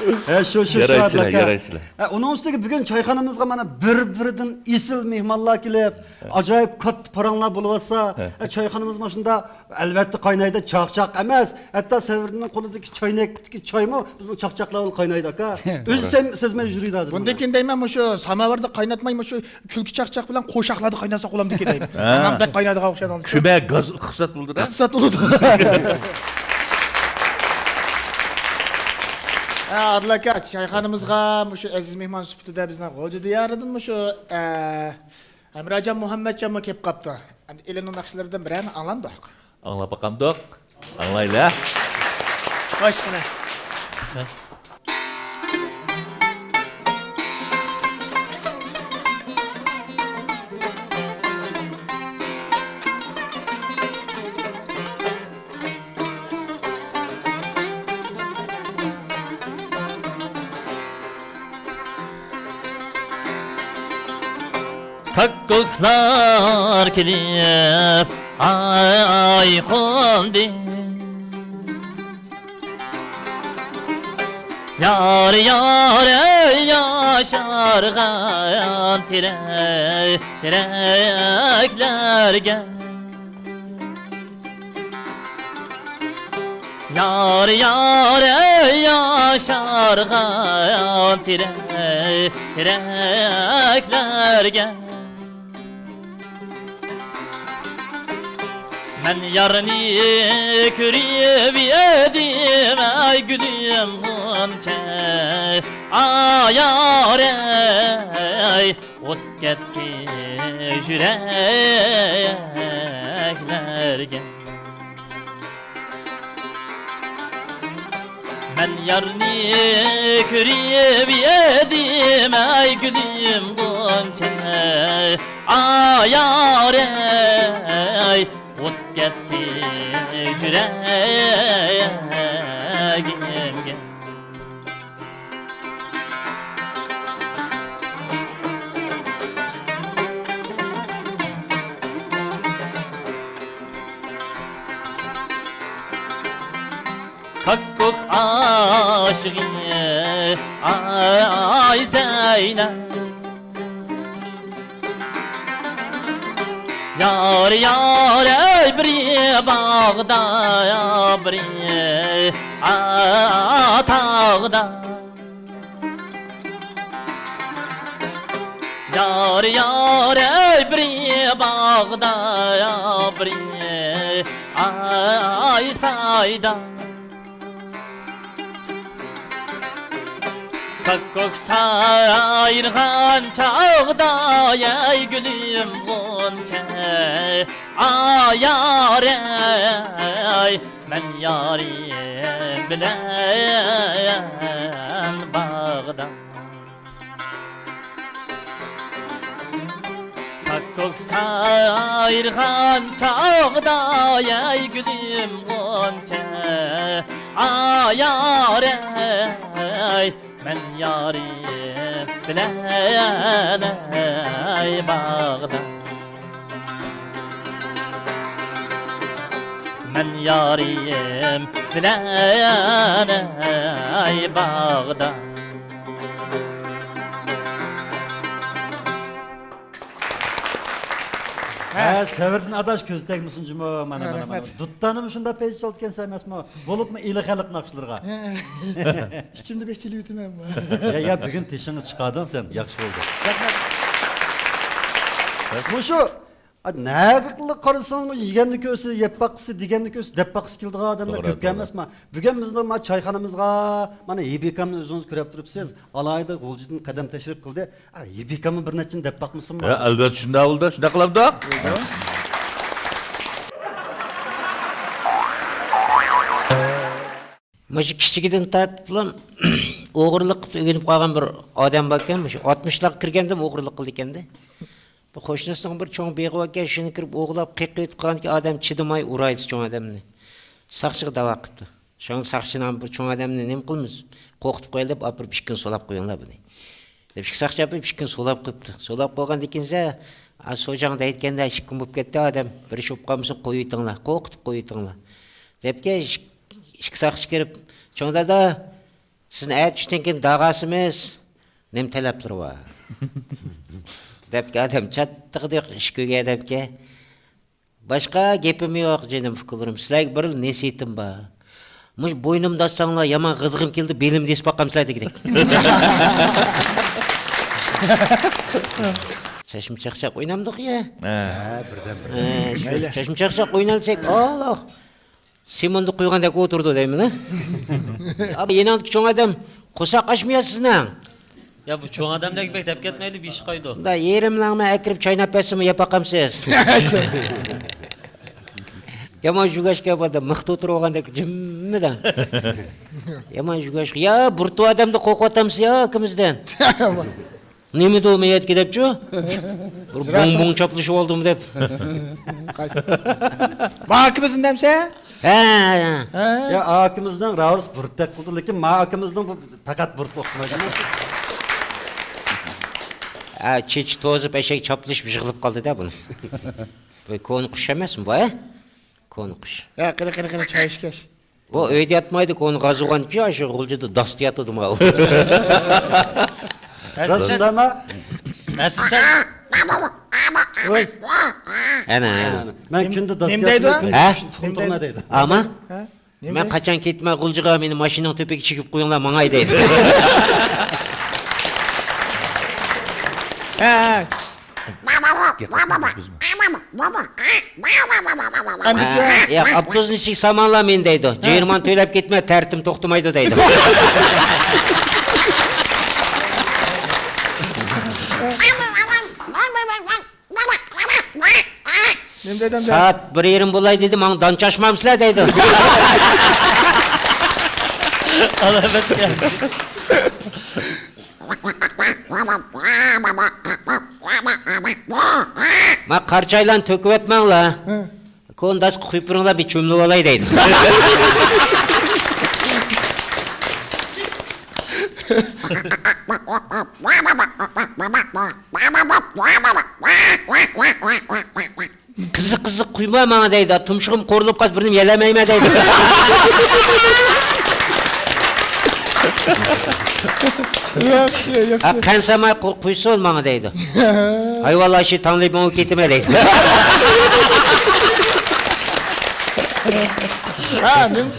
ھە، شۇ، شۇ، شۇ، يارايسىلەر، ئاكا. يارايسىلەر. ھە، ئۇنىڭ ئۈستىگە بۈگۈن چايخانىمىزغا مانا بىر-بىرىدىن ئېسىل مېھمانلار كېلىپ، ئاجايىپ كاتتا پاراڭلار بولۇۋاتسا، ھە. ئە، چايخانىمىز مۇشۇنداق ئەلۋەتتە قاينايدۇ، چاقچاق ئەمەس. ھەتتا سەۋرىدىننىڭ قولىدىكى چاينەكتىكى چايمۇ بىزنىڭ چاقچاقلار بىلەن قاينايدۇ، ئاكا. ئۆزى سەم-، سەزمەي يۈرىدۇ ھازىر. بۇندىن كېيىن دەيمەن، مۇشۇ ساماۋاردا قايناتماي، مۇشۇ كۈلكە چاقچاق بىلەن قوشاقلاردا قايناتساق بولامدۇ دەيمەن. ھە. ئامان بەك قاينايدىغان ئوخشايدۇ. كۈمە گاز ئىقتىساد بولىدۇ-دە. ئىقتىساد بولىدۇ. ھە، ئادىل ئاكا، چايخانىمىزغا مۇشۇ ئەزىز مېھمان سۈپىتىدە بىزنىڭ غۇلجا دىيارىدىن مۇشۇ، ئە، ھەمراجان مۇھەممەتجانمۇ كېلىپ قاپتۇ. ئەمدى ئېلىنىڭ ناخشىلىرىدىن بىرەرنى ئاڭلاندۇق. ئاڭلاپ باقامدۇق؟ ئاڭلايلى. خوش، قېنى. كاككۇكلار كېلىپ ئاي قوندى. يار، يار، ئەي ياشارغان تېرەك، تېرەكلەرگە. يار، يار، ئەي ياشارغان تېرەك، تېرەكلەرگە. مەن يارنى كۆرۈپ ئىدىم، ئەي گۈلۈم غۇنچە، ئا يار، ئەي. ئوت كەتتى يۈرەكلەرگە. مەن يارنى كۆرۈپ ئىدىم، ئەي گۈلۈم غۇنچە، ئا يار، ئەي. ئوت كەتتى يۈرەكىمگە. كاككۇك ئاشىقى، ئاي زەينەپ. يار، يار، ئەي بىرى باغدا، بىرى، ئا، تاغدا. يار، يار، ئەي بىرى باغدا، بىرى، ئاي سايدا. كاككۇك سايرىغان چاغدا، ئەي گۈلۈم غۇنچە، ئا يار، ئەي، مەن يارىم بىلەن باغدا. كاككۇك سايرىغان چاغدا، ئەي گۈلۈم غۇنچە، ئا يار، ئەي، مەن يارىم بىلەن، ئەي، باغدا. مەن يارىم بىلەن، ئەي، باغدا. ھە، سەۋرىدىن ئاداش، كۆز تەگمىسۇن جۇمۇ. مانا، ھە، مانا، مانا. رەھمەت. دۇتتانىمۇ شۇنداق پەيزى چالىدىكەنسەن ئەمەسمۇ؟ بولۇپمۇ ئىلى خەلق ناخشىلىرىغا. ھە. ئىچىمدە بەك چېلىۋېتىمەن. يا، يا، بۈگۈن تېشىڭنى چىقاردىڭ سەن. ياخشى بولدى. رەھمەت. مۇشۇ، ئا، نەگىلا قارىسىڭىز، مۇشۇ يېگەننى كۆرسە، يەپ باققۇسى، دېگەننى كۆرسە، دەپ باققۇسى كېلىدىغان ئادەملەر توغرا، كۆپكەن توغرا. ئەمەسمۇ؟ بۈگۈن بىزنىڭ مانا چايخانىمىزغا، مانا، ھېبىكامنى ئۆزىڭىز كۆرۈپ تۇرۇپسىز. ئالاھىدە غۇلجىدىن قەدەم تەشرىپ قىلدى. ئا، ھېبىكاممۇ بىر نەچچىنى دەپ باقمىسۇنمۇ؟ ھە، ئەلۋەتتە شۇنداق بولىدۇ، شۇنداق قىلامدۇ؟ مۇشۇ كىچىكىدىن تارتىپلا ئوغرىلىق قىلىپ ئۆگىنىپ قالغان بىر ئادەم باركەن، مۇشۇ ئاتمىشلارغا كىرگەندىمۇ ئوغرىلىق قىلىدىكەندە. بۇ قوشنىسىنىڭ بىر چوڭ بېغى باركەن، شۇنى كىرىپ ئوغرىلاپ قېقىۋېتىپ قالغاندىكىن ئادەم چىدىماي ئۇرايدۇ چوڭ ئادەمنى. ساقچىغا داۋا قىپتۇ. شۇڭا ساقچىنىڭ بىر چوڭ ئادەمنى نېمە قىلىمىز؟ قورقۇتۇپ قويايلى دەپ ئاپىرىپ ئىككى كۈن سولاپ قويۇڭلار بۇنى. دەپ ئىككى ساقچى ئاپىرىپ ئىككى كۈن سولاپ قويۇپتۇ. سولاپ قويغاندىن كېيىن، ئا، سوجاڭ دەيدىكەندە، ئىككى كۈن بولۇپ كەتتى ئادەم. بىر ئىش بولۇپ قالمىسۇن، قويۇۋېتىڭلار. قورقۇتۇپ قويۇۋېتىڭلار. دەپكەن ئىككى ساقچى كىرىپ، چوڭ دادا، سىزنى ئەتە چۈشتىن كېيىن داغاسىمىز، نېمە تەلەپلىرى بار؟ دەپكە ئادەم چاتتىقىدەك ئىش كۆرگەن ئادەمكەن. باشقا گېپىم يوق، جېنىم ئۇكىلىرىم، سىلەرگە بىر نەسىھىتىم بار. مۇشۇ بوينۇمدا ئاتساڭلار، يامان غىدىقىم كېلىدۇ، بېلىمدا ئېسىپ باقامسىلەر دېگۈدەك. چەشمە چاقچاق ئوينامدۇق يا؟ ھە. ھە، بىردەم. ھە، شۇ چەشمە چاقچاق ئوينالساك، ئاللا. سېموندا قويغاندەك ئولتۇرىدۇ دەيمەن، ھە؟ ئابا، يېنىڭدىكى چوڭ ئادەم قورساق ئاچمىيا سىزنىڭ؟ يا، بۇ چوڭ ئادەملەرگە بەك دەپ كەتمەيلى، بېشى قايىدۇ. مۇنداق يېرىم لەڭمە ئەكىرىپ چايناپ بەرسىمۇ يەپ باقامسىز؟ يامان ژۇگاشكا باردا، مىختا ئولتۇرۇۋالغاندەك جىممىدە. يامان ژۇگاشكا. يا، بىر تۇ ئادەمدە قورقۇۋاتامسىز يا، ئاكىمىزدىن؟ نېمىدۇ مەيەتكە دەپچۇ؟ بىر بۇڭ بۇڭ چاپلىشىۋالدىم دەپ. ما ئاكىمىزنى دەمسە؟ ھە. ھە. يا، ئاكىمىزنىڭ راۋۇرۇس بۇرۇتتەك قىلدى، لېكىن ما ئاكىمىزنىڭ بۇ پەقەت بۇرۇت ئوخشىمايدۇ. ھە، چېچى توزۇپ ئەشەك چاپلىشىپ يىغىلىپ قالدى-دە بۇنى. بۇ كونا قۇش ئەمەسمۇ بۇ، ھە؟ كونا قۇش. ھە، قېنى، قېنى، قېنى، چاي ئىچكەچ. ئۇ ئۆيدە ياتمايدۇ، كونا غازىغانچە شۇ غۇلجىدا داستا ياتىدۇ ماۋۇ. راستىنما؟ ئەسلىسەن. ۋوي. ئەنە. مەن كۈندە داستا ياتىمەن، كۈندە ھە؟ تۇخۇم تۇغىمەن دەيدۇ. ئاما؟ ھە؟ مەن قاچان كېتىمەن غۇلجىغا، مېنى ماشىنىنىڭ تۆپىگە چېكىپ قويۇڭلار، ماڭاي دەيدۇ. ھە، ھە. ئەمدىچە؟ ھە، ياق، ئاپتوبۇسنىڭ ئىچىگە سالماڭلار مېنى دەيدۇ. جىرمان تۆلەپ كېتىمەن، تەرىتىم توختىمايدۇ دەيدۇ. نېمە دېدىم؟ سائەت بىر يېرىم بولاي دېدى، ماڭا دان چاچمامسىلەر دەيدۇ. ئالامەتكە. ما قارىچايلارنى تۆكۈۋەتمەڭلار. ھە. كونا داسقا قۇيۇپ بېرىڭلار، بىر چۆمۈلۈۋالاي دەيدۇ. قىزىق، قىزىق قۇيما ماڭا دەيدۇ. تۇمشۇقۇم قورۇلۇپ قالسا، بىرنېمە يېيەلمەيمەن دەيدۇ. ياخشى، ياخشى. قەنسەماي قۇيسۇن ماڭا دەيدۇ. ھايۋانلار ئىچىدە تاڭلىبىڭ بولۇپ كېتىمەن دەيدۇ. ھە، نېمە؟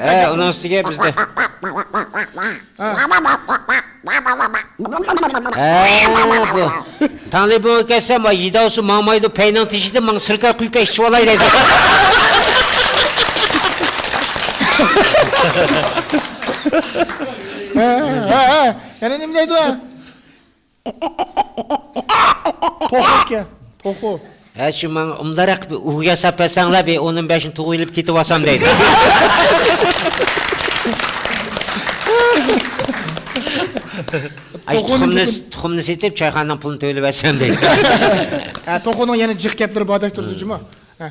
ھە، ئۇنىڭ ئۈستىگە بىزدە. ھە، بۇ تاڭلىبىڭ كەتسە، ما يىداۋسۇ ماڭمايدۇ، پەينىڭ تېشىدىن ماڭا سىركا قۇيۇپ ئىچىۋالاي دەيدۇ. ھە، ھە، ھە. يەنە نېمە دەيدۇ؟ توخۇ ئىكەن، توخۇ. ھە، شۇ ماڭا ئۇنداقراق بىر ئۇۋا ياساپ بەرسەڭلار، بىر ئوننىڭ بەشىنى تۇغۇۋېلىپ كېتىۋالسام دەيدۇ. ئاي، توخۇنىڭ تۇخۇمنى، گېپىنى تۇخۇمنى سېتىپ، چايخانىنىڭ پۇلىنى تۆلىۋەتسەم دەيدۇ. ھە، توخۇنىڭ يەنە جىق گەپلىرى باردەك تۇرىدۇ جۇمۇ. ھە.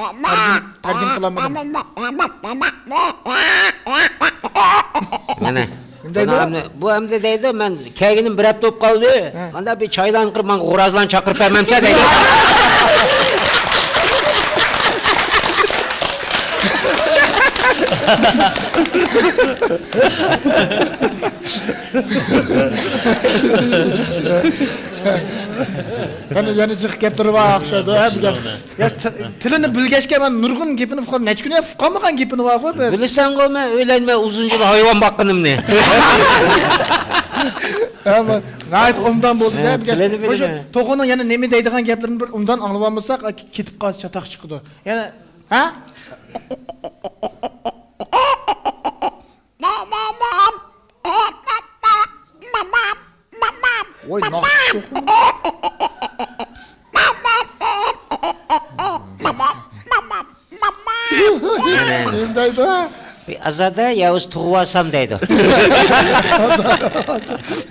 تەرجىمە، تەرجىمە قىلالمىدىم. مانا. نېمە دەيدۇ؟ مانا ئەمدى، بۇ ئەمدى دەيدۇ، مەن كەلگىنىم بىر ھەپتە بولۇپ قالدى. ھە. مانا بىر چايلارنى قىلىپ، ماڭا غورازلارنى چاقىرىپ بەرمەمسە دەيدۇ. يەنە، يەنە جىق گەپلىرى بار ئوخشايدۇ، ھە، بىزگە. يا، ت-، تىلىنى بىلگەچكە مەن نۇرغۇن گېپىنى ئۇققان، نەچچە كۈن ئۇقالمىغان گېپىنى بارغۇ بىز. بىلىسەنغۇ، مەن ئۆيلەنمەي ئۇزۇن يىل ھايۋان باققىنىمنى. ھە، بۇ ناھايىتى ئوبدان بولدى، ھە، دە، بىزگە. تىلىنى بىلىمەن. توخۇنىڭ يەنە نېمە دەيدىغان گەپلىرىنى بىر ئوبدان ئاڭلىۋالمىساق، كېتىپ قالسا چاتاق چىقىدۇ. يەنە، ھە؟ ۋوي، ناخشا. نېمە دەيدۇ؟ ئازادە يا ئۆزى تۇغۇۋالسام دەيدۇ.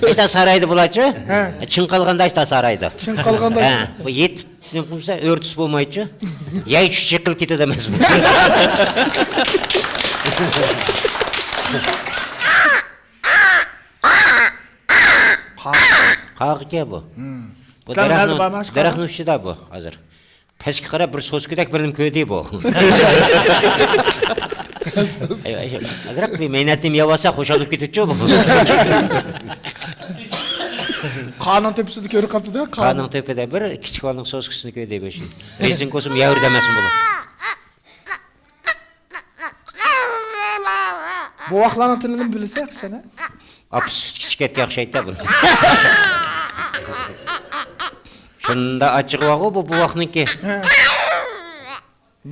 ئاشتا سارايدا بۇلارچۇ؟ ھە. چىڭ قالغاندا ئاشتا سارايدا. چىڭ قالغاندا. ھە، بۇ يېتىپ نېمە قىلسا ئۆرتىسى بولمايچۇ؟ يەي چۈش چېقىلىپ كېتىدۇ ئەمەسمۇ؟ قاغىكەن بۇ. بۇ سەن دەرەخنىڭ، ھازىر بارماقچى دەرەخنىڭ ئۈستىدە بۇ ھازىر. پەسكە قاراپ بىر سوسكىدەك بىر نېمە كۆردى بۇ. ئەي، ئەي، ئازراق بىر مەينەتنى يەۋالسا خۇشال بولۇپ كېتىدىچۇ بۇ. قارنىڭ تۆپىسىدە كۆرۈپ قاپتۇ-دە، قارنىڭ تۆپىدە بىر كىچىك بالىنىڭ سوسكىسىنى كۆردى بۇ شۇ. رېزىنكا بولسىمۇ يەۋېرىدۇ ئەمەسمۇ بۇ. بوۋاقلارنىڭ تىلىنى بىلىسەن سەن، ھە؟ ئاپىسى سۈتكە چىقىپ كەتكەن ئوخشايدۇ بۇ. شۇنداق ئاچچىقى بارغۇ بۇ بوۋاقنىڭكى. ھە.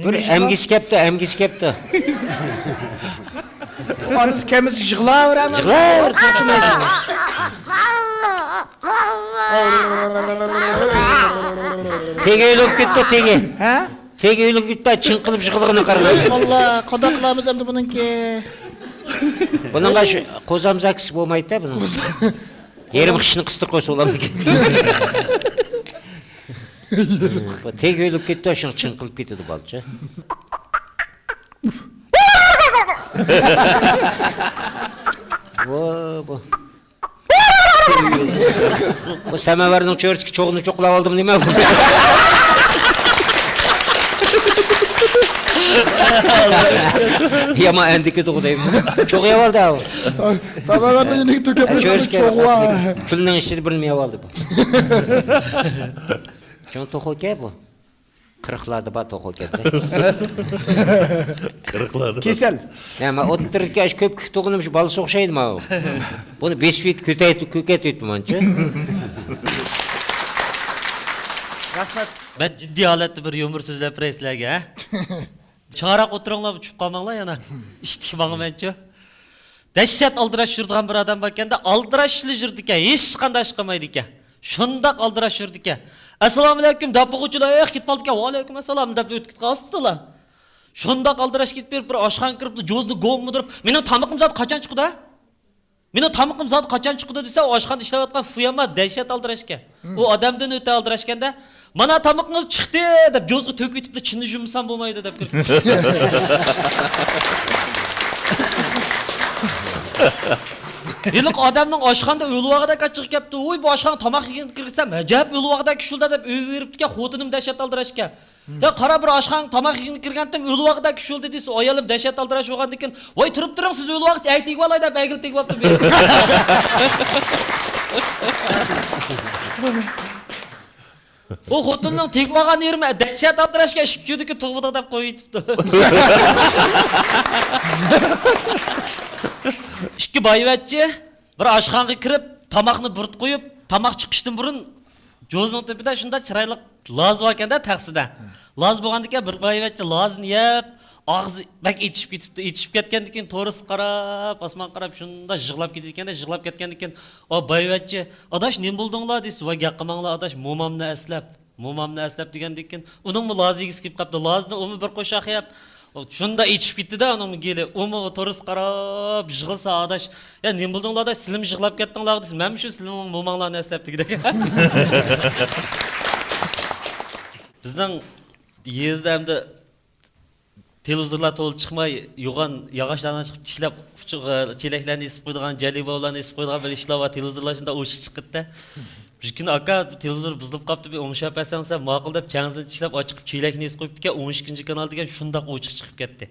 بىر ئەمگىسى كەپتۇ، ئەمگىسى كەپتۇ. ئانىسى كەمىسى يىغلاۋېرەمدۇ؟ يىغلاۋېرىدۇ، توختىمايدۇ. تېگى ئۆلۈپ كېتىپتۇ، تېگى. ھە؟ تېگى ئۆلۈپ كېتىپتۇ، چىڭقىلىپ يىغلىغىنىغا قارىماي. ۋاللا، قانداق قىلارمىز ئەمدى بۇنىڭكى؟ بۇنىڭغا شۇ قوزام زاكىسى بولمايدۇ بۇنىڭ. يېرىم خىشنى قىستۇرۇپ قويسا بولامدىكىن. بۇ تېگى ئۆلۈپ كېتىپتۇ، شۇڭا چىڭقىلىپ كېتىدۇ بالىچە. بۇ، بۇ. بۇ سەمەۋەرنىڭ چۆرىسىگە چوغنى چوقلاپ ئالدىم نېمە بۇ؟ يامان ئەندىكىدىغۇ دەيمەن. چوغ يەۋالدى ئاۋۇ. سەمەۋەرنىڭ يېنىگە تۆكۈپ چۆرىسىگە چوغ بار. كۈلنىڭ ئىچىدە بىر نېمە يەۋالدى بۇ. شۇڭا توخۇكەن بۇ. قىرىقلاردا بار توخۇ كەتتى. قىرىقلاردا بار. كېسەل. يا، مەن ئوتتۇرىدىكى ئاشۇ كۆپكۆك تۇغىنىم شۇ بالىسى ئوخشايدۇ ماۋۇ. بۇنى بېسىپ يېتىپ كۆتەيتىپ، كۆكەيتىپ يېتىپمەنچۇ. رەھمەت. مەن جىددىي ھالەتتە بىر يۇمۇر سۆزلەپ بېرەي سىلەرگە، ھە؟ چاراق ئولتۇرۇڭلار، چۈشۈپ قالماڭلار يەنە. ئىشتىك ماڭىمەنچۇ. دەھشەت ئالدىراش يۈرىدىغان بىر ئادەم باركەندە، ئالدىراشلا يۈرىدىكەن، ھېچقانداق ئىش قىلمايدىكەن. شۇنداق ئالدىراش يۈرىدىكەن. ئەسسالامۇئەلەيكۇم دەپ بولغۇچىلا، ئېھ، كېتىپ قالىدىكەن، ۋەئەلەيكۇم ئەسسالام دەپ ئۆتۈپ كېتىپ قالسىلا. شۇنداق ئالدىراش كېتىپ بېرىپ، بىر ئاشخانىغا كىرىپ، جوزىنى گوممىدۇرۇپ، مېنىڭ تامىقىم زادى قاچان چىقىدۇ؟ مېنىڭ تامىقىم زادى قاچان چىقىدۇ دېسە، ئۇ ئاشخانىدا ئىشلەۋاتقان فۇياما دەھشەت ئالدىراشكەن. ئۇ ئادەمدىن ئۆتە ئالدىراشكەندە، مانا تامىقىڭىز چىقتى دەپ جوزىغا تۆكۈۋېتىپلا، چىننى يۇمىسام بولمايدۇ دەپ كىرىپ كېتىپتۇ. ھېلىقى ئادەمنىڭ ئاشخانىدا ئۆلۈۋالغۇدەك ئاچچىقى كەپتۇ. ۋوي، بۇ ئاشخانىغا تاماق يېگىلى كىرسەم ئەجەب ئۆلۈۋالغۇدەك شۇلدا دەپ ئۆيگە بېرىپتىكەن، خوتۇنۇم دەھشەت ئالدىراشكەن. يا قارا، بىر ئاشخانىغا تاماق يېگىلى كىرگەنتىم، ئۆلۈۋالغۇدەك شۇلدا دېسە، ئايالىم دەھشەت ئالدىراش بولغاندىكىن، ۋاي، تۇرۇپ تۇرۇڭ، سىز ئۆلۈۋالغۇچە ئەي تېگىۋالاي دەپ ئەگىلى تېگىۋاپتۇ بۇ يەرگە. ئۇ خوتۇننىڭ تېگىۋالغان يېرىمۇ دەھشەت ئالدىراشكەن، ئىككى كۈندىكى تۇغمىدۇق دەپ قويۇۋېتىپتۇ. ئىككى بايۋەچچە بىر ئاشخانىغا كىرىپ، تاماقنى بۇرۇت قويۇپ، تاماق چىقىشتىن بۇرۇن جوزىنىڭ تۆپىدە شۇنداق چىرايلىق لازا باركەندە، تەخسىدە. لازا بولغاندىكىن، بىر بايۋەچچە لازىنى يەپ، ئاغزى بەك ئېچىشىپ كېتىپتۇ. ئېچىشىپ كەتكەندىكىن، تورۇسقا قاراپ، ئاسمانغا قاراپ شۇنداق يىغلاپ كېتىدىكەندە، يىغلاپ كەتكەندىكىن، ئۇ بايۋەچچە، ئاداش، نېمە بولدۇڭلار دېسە، ۋاي، گەپ قىلماڭلار ئاداش، مومامنى ئەسلەپ، مومامنى ئەسلەپ دېگەندىكىن، ئۇنىڭمۇ لازا يېگۈسى كېلىپ قاپتۇ. لازىنى ئۇمۇ بىر قوشاق يەپ، شۇندا ئېچىپ كېتتى-دە ئۇنىڭ گېلى. ئۇمۇ تورۇسقا قاراپ يىغلىسا ئاداش، يا نېمە بولدۇڭلار ئاداش، سىلىمۇ يىغلاپ كەتتىڭلار دېسە، مەنمۇ شۇ سىلىنىڭ موماڭلارنى ئەسلەپ دېگۈدەك. بىزنىڭ يېزىدا ئەمدى تېلېۋىزورلار تولا چىقماي، يوغان ياغاچلارنى چىقىپ تىكلەپ، ئۇچۇق، چېلەكلەرنى ئېسىپ قويىدىغان، جەلىباۋلارنى ئېسىپ قويىدىغان بىر ئىشلار بار، تېلېۋىزورلار شۇنداق ئوشۇق چىقىپتۇ. بىر كۈنى، ئاكا، تېلېۋىزور بۇزۇلۇپ قاپتۇ، بىر ئوڭشاپ بەرسەڭ دېسەم، ماقۇل دەپ، چەڭزىنى چىشلەپ، ئاچىقىپ، چېلەكنى ئېسىپ قويۇپتىكەن، ئون ئىككىنچى كانال دېگەن شۇنداق ئوچۇق چىقىپ كەتتى.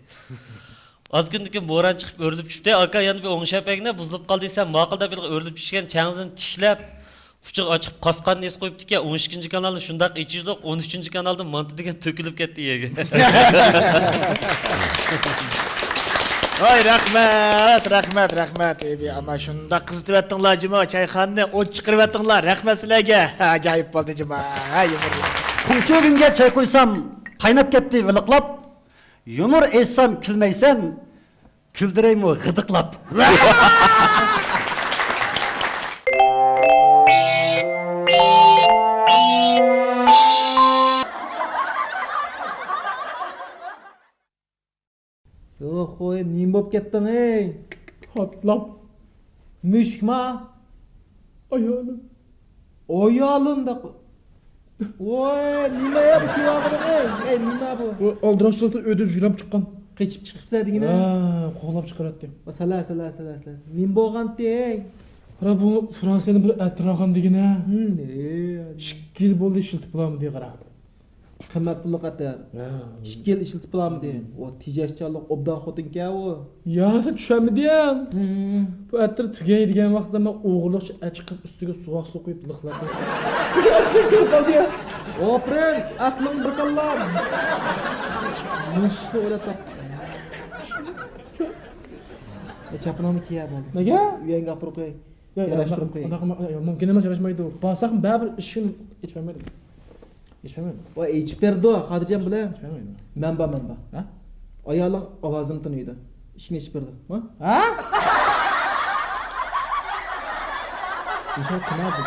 ئاز كۈندىن كېيىن بوران چىقىپ ئۆرۈلۈپ چۈشتى، ئاكا، يەنە بىر ئوڭشاپ بەرگىنە، بۇزۇلۇپ قالدى دېسەم، ماقۇل دەپ، ھېلىقى ئۆرۈلۈپ چۈشكەن چەڭزىنى تىكلەپ، ئۇچىغا ئاچىقىپ، قاسقاننى ئېسىپ قويۇپتىكەن، ئون ئىككىنچى كانالنى شۇنداق ئېچىشتۇق، ئون ئۈچىنچى كانالدىن مانتا دېگەن تۆكۈلۈپ كەتتى يەرگە. ۋاي، رەھمەت، رەھمەت، رەھمەت. ئەي، ئەمما شۇنداق قىزىتىۋەتتىڭلار جۇمۇ، چايخانىنى ئوت چىقىرىۋەتتىڭلار. رەھمەت سىلەرگە. ئاجايىپ بولدى جۇمۇ. ھە، يۇمۇر. خۇڭچۆگۈنگە چاي قۇيسام، قايناپ كەتتى ۋىلىقلاپ. يۇمۇر ئېيتسام كۈلمەيسەن، كۈلدۈرەيمۇ غىدىقلاپ. يوخ، ۋوي، نېمە بولۇپ كەتتىڭ، ئەي؟ پاتلاپ. مۈشۈكما؟ ئايالىم. ئايالىم دەپ. ۋوي، نېمە يا بۇ كىيىۋالغىنىڭ، ئەي؟ ئەي، نېمە بۇ؟ ئۇ ئالدىراشچىلىقتا ئۆيدىن يۈرەپ چىققان. قېچىپ چىقىپسەن دېگىنە؟ ھە، قوغلاپ چىقىراتتى. سەلە، سەلە، سەلە، سەلە. نېمە بولغانتى، ئەي؟ قارا، بۇ فرانسىيەدىن بىر ئەتىر ئالغان دېگىنە. ھىم، ئەي. ئىككى يىل بولدى ئىشلىتىپ بولالمىدى، قارا. قىممەت پۇللۇق ئەتىر. ھە. ئىككى يىل ئىشلىتىپ بولامدى؟ ئۇ تېجەشچانلىق ئوبدان خوتۇنكەن ئۇ. يا، سەن چۈشەنمىدىڭ. ھىم. بۇ ئەتىر تۈگەي دېگەن ۋاقىتتا مەن ئوغرىلىقچە ئەچىقىپ ئۈستىگە سوغۇق سۇ قۇيۇپ لىقلاپ قويدۇم. ئاپىرىن، ئەقلىڭ بىر تاللا. مۇشۇنى ئويلاپ تاپتىم. ئە، چاپىنىڭنى كىيە بولدى. نېگە؟ ئۆيۈڭگە ئاپىرىپ قوياي. يا، يا، ياراشتۇرۇپ قوياي. ئۇنداق، ئۇنداق، يا، مۇمكىن ئەمەس، ياراشمايدۇ. بارساقمۇ بەرىبىر ئىشىكنى ئېچىپ بەرمەيدۇ. ئېچىپ بەرمەيدۇ. ۋاي، ئېچىپ بېرىدۇ، خاتىرجەم بولە. ئېچىپ بەرمەيدۇ. مەن بار، مەن بار. ھە؟ ئايالىڭ ئاۋازىمنى تونۇيدۇ. ئىشىكنى ئېچىپ بېرىدۇ. ھە؟ ھە؟ نىشان قىلمايدۇ.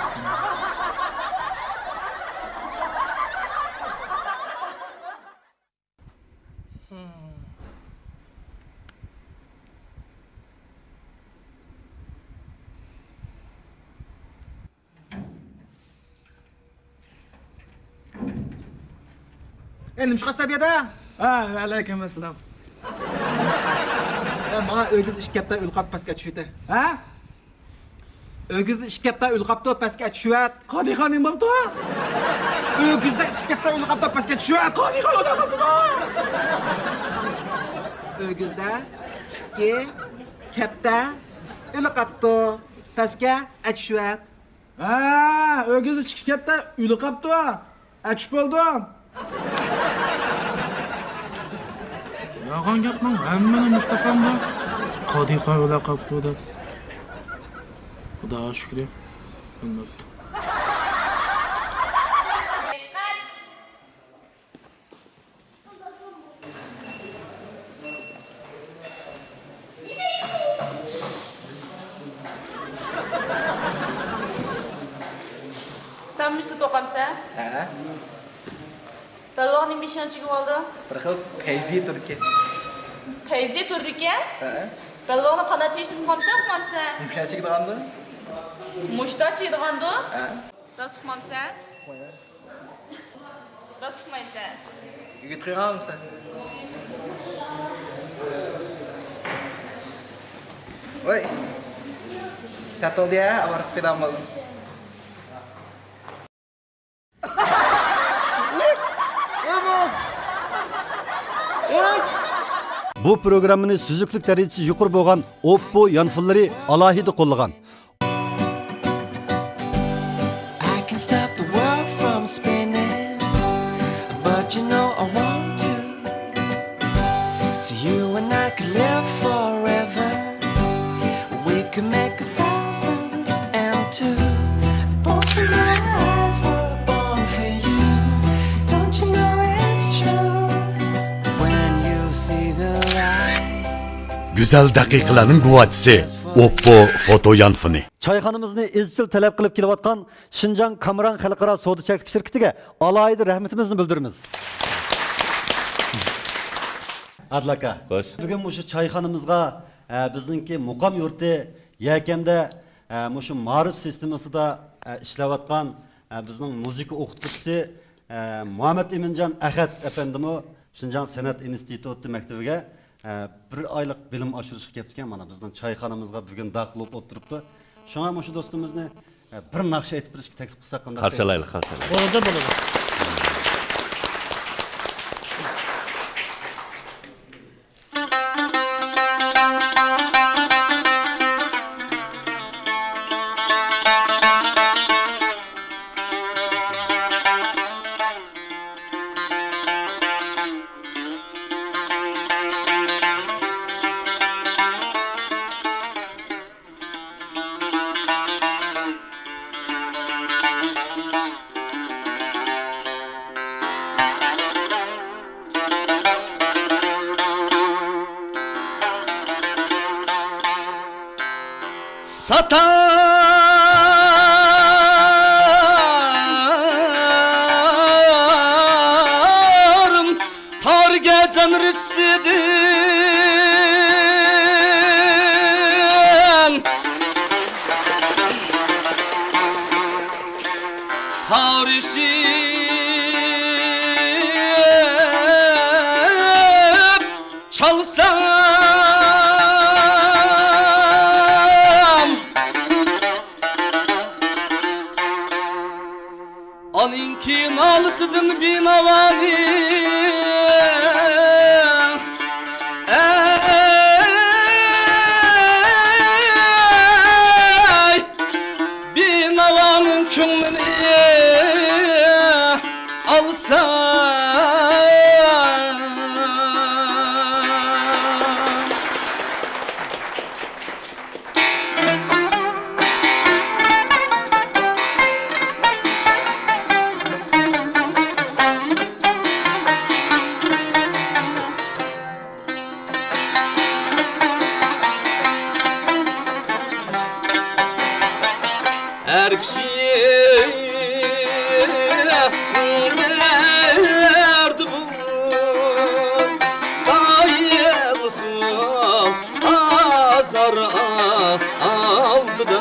ئەي، نېمە ئىش قىلىسەن بۇ يەردە؟ ھە، ۋەئەلەيكۇم ئەسسالام. ئە، ماڭا ئۆگزە ئىككى ھەپتە ئۆلۈپ قاپتۇ، پەسكە چۈشۈۋېتە. ھە؟ ئۆگزە ئىككى ھەپتە ئۆلۈپ قاپتۇ، پەسكە چۈشۈۋەت. قادىخان نېمە بوپتۇ؟ ئۆگزە ئىككى ھەپتە ئۆلۈپ قاپتۇ، پەسكە چۈشۈۋەت. قادىخان ئۆلۈپ قاپتۇ. ئۆگزە ئىككى ھەپتە ئۆلۈپ قاپتۇ، پەسكە ئەچۈشۈۋەت. ھە، ئۆگزە ئىككى ھەپتە ئۆلۈپ قاپتۇ. ئەچۈپ بولدۇم. يالغان گەپنىڭ ھەممىنى مۇشۇ تاپامدۇ. قادىخان ئۆلۈپ قاپتۇ دەپ. خۇداغا شۈكرى، ئۆلمەپتۇ. سەن مۇشۇ توقامسەن؟ ھە. بەلباغ نېمە بېشىڭ چىگىۋالدى؟ بىر خىل پەيزى تۇرىدىكەن. پەيزى تۇرىدىكەن؟ ھە. بەلباغنى قانداق چىگىشنى ئۇقمامسەن، ئۇقمامسەن؟ مۇشۇنداق چىگىدىغاندۇ؟ مۇشۇنداق چىگىدىغاندۇ؟ ھە. راست ئۇقمامسەن؟ راست ئۇقمايسەن. ئۆگىتىپ قويغانمۇ سەن؟ ۋاي. ساتىلدى ھە، ئاۋارە قىلىپ قويدۇم. بۇ پروگراممىنى سۈزۈكلۈك دەرىجىسى يۇقىرى بولغان ئوپپو يانفونلىرى ئالاھىدە قوللىغان. I can stop the world from spinning, but you know I want to. So you and I could live forever. We could make a thousand and two. Both of my eyes were born for you. Don't you know it's true? When you see the light. گۈزەل دەقىقىلەرنىڭ گۇۋاچىسى، ئوپپو فوتو يانفونى. چايخانىمىزنى ئىزچىل تەلەپ قىلىپ كېلىۋاتقان شىنجاڭ كامېران خەلقئارا سودا چەكلىك شىركىتىگە ئالاھىدە رەھمىتىمىزنى بىلدۈرىمىز. ئادىل ئاكا، خوش. بۈگۈن مۇشۇ چايخانىمىزغا، ئە، بىزنىڭكى مۇقام يۇرتى يەكەندە، ئە، مۇشۇ مائارىپ سىستېمىسىدا، ئە، ئىشلەۋاتقان، ئە، بىزنىڭ مۇزىكا ئوقۇتقۇچىسى، ئە، مۇھەممەد ئىمىنجان ئەخەت ئەپەندىمۇ شىنجاڭ سەنئەت ئىنستىتۇتى مەكتىۋىگە، ئە، بىر ئايلىق بىلىم ئاشۇرۇشقا كەپتىكەن. مانا بىزنىڭ چايخانىمىزغا بۈگۈن داخىل بولۇپ ئولتۇرۇپتۇ. شۇڭا مۇشۇ دوستىمىزنى، ئە، بىر ناخشا ئېيتىپ بېرىشكە تەكلىپ قىلساق قانداق؟ قارشى ئالايلى، قارشى ئالايلى. بولىدۇ، بولىدۇ. ساتارىم تارگە جان رىشسىدى. قالسام، ئانىڭكى نالىسىدىن بىناۋانى، ئەي، بىناۋانىڭ كۆڭلىنى ئالسام. ھەر كىشى دەردى بۇ، سايىلسۇن ئازار ئالدىدا.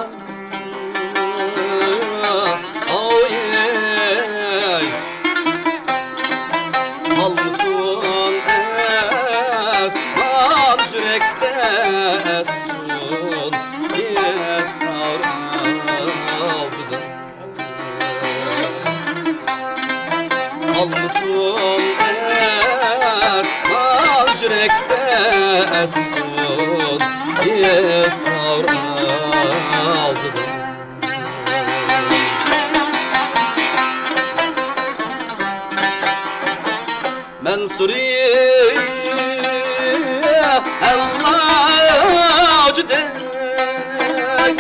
ئاي، قالمىسۇن ئەرمان يۈرەكتە، ئەسسۇن ئەسرار ئالدىدا. قالمىسۇن ئەرمان يۈرەكتە، ئەسسۇن ئەسرار ئالدىدا. مەنسۇرى ئەللاجىدەك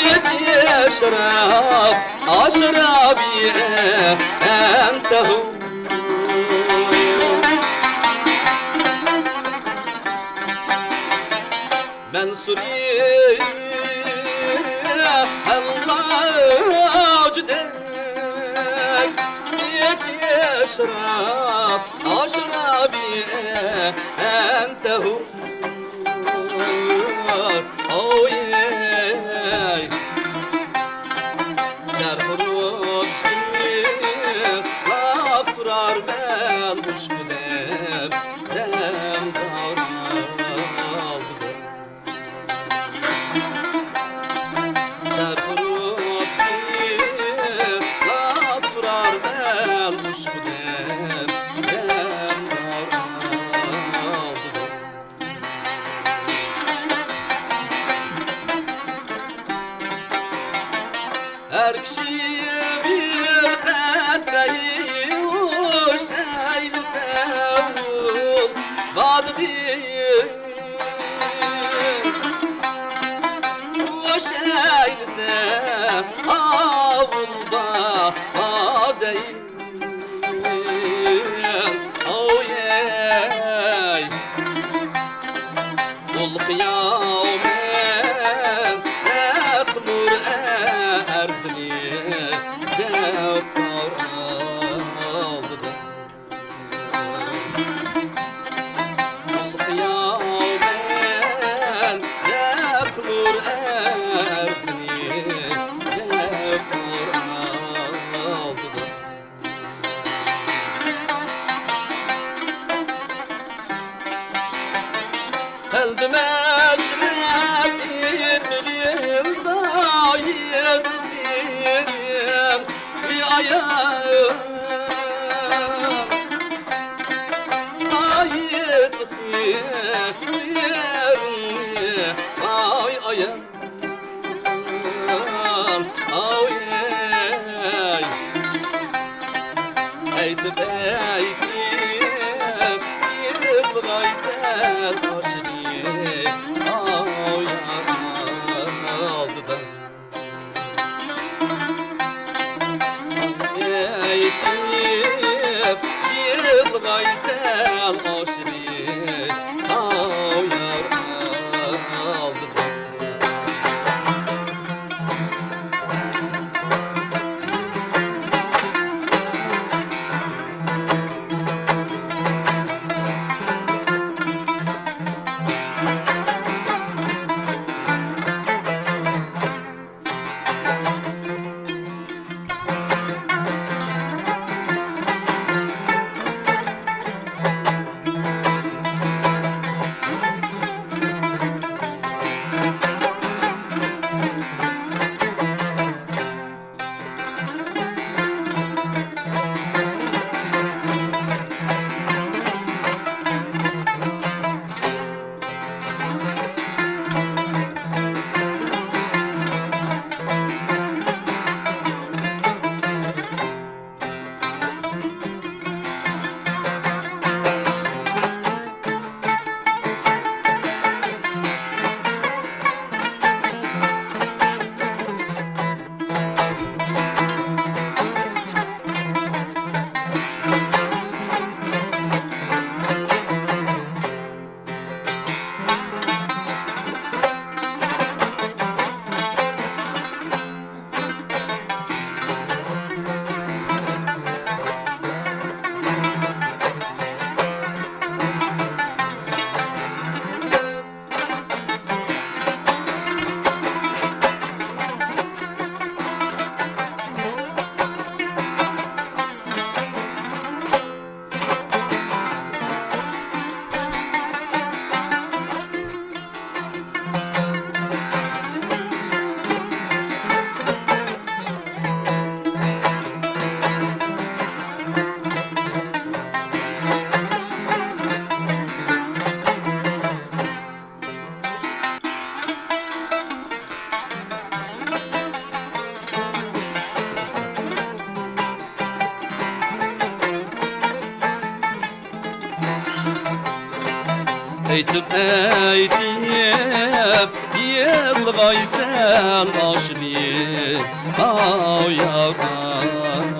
يېتىشرەپ ئاشرابى ئەنتەھۇ. مەنسۇرى ئەللاجىدەك يېتىشرەپ ئاشرابى ئەنتەھۇ. ئوي، چەرخ ئۇرۇپ يىغلاپ تۇرارمەن، ئۇشقۇدەك دەم داۋراپ. چەرخ ئۇرۇپ يىغلاپ تۇرارمەن، ئۇشقۇدەك دەم داۋراپ. ھەر كىشى بىر قەترە يۇۋۇش ئەيلىسە، ئۇل بادىدىن يۇۋۇش ئەيلىسە، ئاۋۇل بادەي. ئويەي، ئۇل قىيامەت ھەق نۇر ئەرزىنى جەببار ئالدىدا. ئۇل قىيامەت ھەق نۇر ئەرزىنى جەببار ئالدىدا. ئەلدىمەشرەپ ئىلمىدىن زايىدىسىنىڭ ئايان، زايىدىسى سىرنى ئاي ئايان. ئاۋۇي، ئېيتىپ، ئېيتىپ يىغلايسەن ئاشىقىم، ئاۋۇ يار ئالدىدا. ئېيتىپ يىغلايسەن ئاشىقىم، ئاۋۇ يار ئالدىدا. ئېيتىپ، ئېيتىپ يىغلىغايسەن ئاشۇ بىر ئاياغ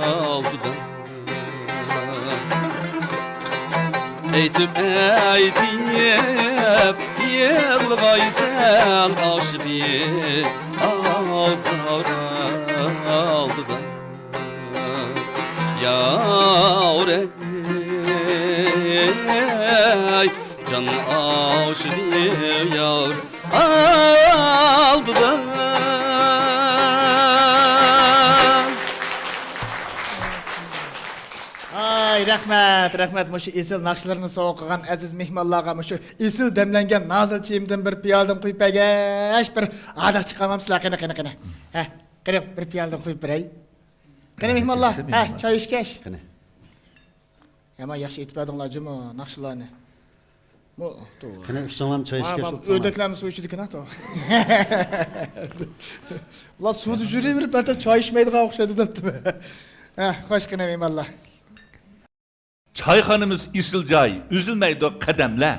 ئالدىدا. ئېيتىپ، ئېيتىپ يىغلىغايسەن ئاشۇ بىر ئاياغ ئالدىدا. ياۋرەي، جان ئاشىدى يار ئالدىدا. ئاي، رەھمەت، رەھمەت، مۇشۇ ئېسىل ناخشىلىرىنى سوۋغا قىلغان ئەزىز مېھمانلارغا. مۇشۇ ئېسىل دەملەنگەن نازىل چېيىمدىن بىر پىيالىدىن قۇيۇپ بەرگەچ، بىر ئاداش چىقارمامسىلەر؟ قېنى، قېنى، قېنى. ھە، قېنى، بىر پىيالىدىن قۇيۇپ بېرەي. قېنى، مېھمانلار، ھە، چاي ئىچكەچ. قېنى. يامان ياخشى ئېيتىپ بەردىڭلار جۇمۇ ناخشىلارنى. مو، توۋا. قېنى، ئۇستاڭلارمۇ چاي ئىچكەچ. ئۆردەكلەرمۇ سۇ ئىچىدىكەن ھە، توۋا. ئۇلار سۇدا يۈرۈۋېرىپ، بەلكىم چاي ئىچمەيدىغان ئوخشايدۇ دەپتىمەن. ھە، خوش، قېنى، مېھمانلار. چايخانىمىز ئېسىل جاي، ئۈزۈلمەيدۇ قەدەملەر.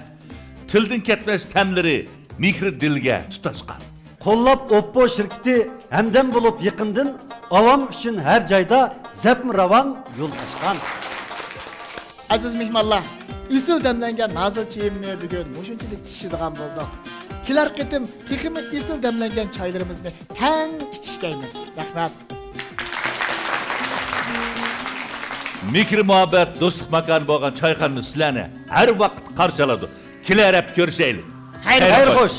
تىلدىن كەتمەس تەملىرى، مېھرى دىلگە تۇتاشقان. قوللاپ ئوپپو شىركىتى ھەمدەم بولۇپ يېقىندىن، ئاۋام ئۈچۈن ھەر جايدا زەپمۇ راۋان يول ئاچقان. ئەزىز مېھمانلار، ئېسىل دەملەنگەن نازىل چېيىمنى بۈگۈن مۇشۇنچىلىك ئىچىشىدىغان بولدۇق. كېلەر قېتىم تېخىمۇ ئېسىل دەملەنگەن چايلىرىمىزنى تەڭ ئىچىشكەيمىز. رەھمەت. مېھىر-مۇھەببەت، دوستلۇق ماكانى بولغان چايخانىمىز سىلەرنى ھەر ۋاقىت قارشى ئالىدۇ. كېلەر ھەپتە كۆرۈشەيلى. خەير خوش.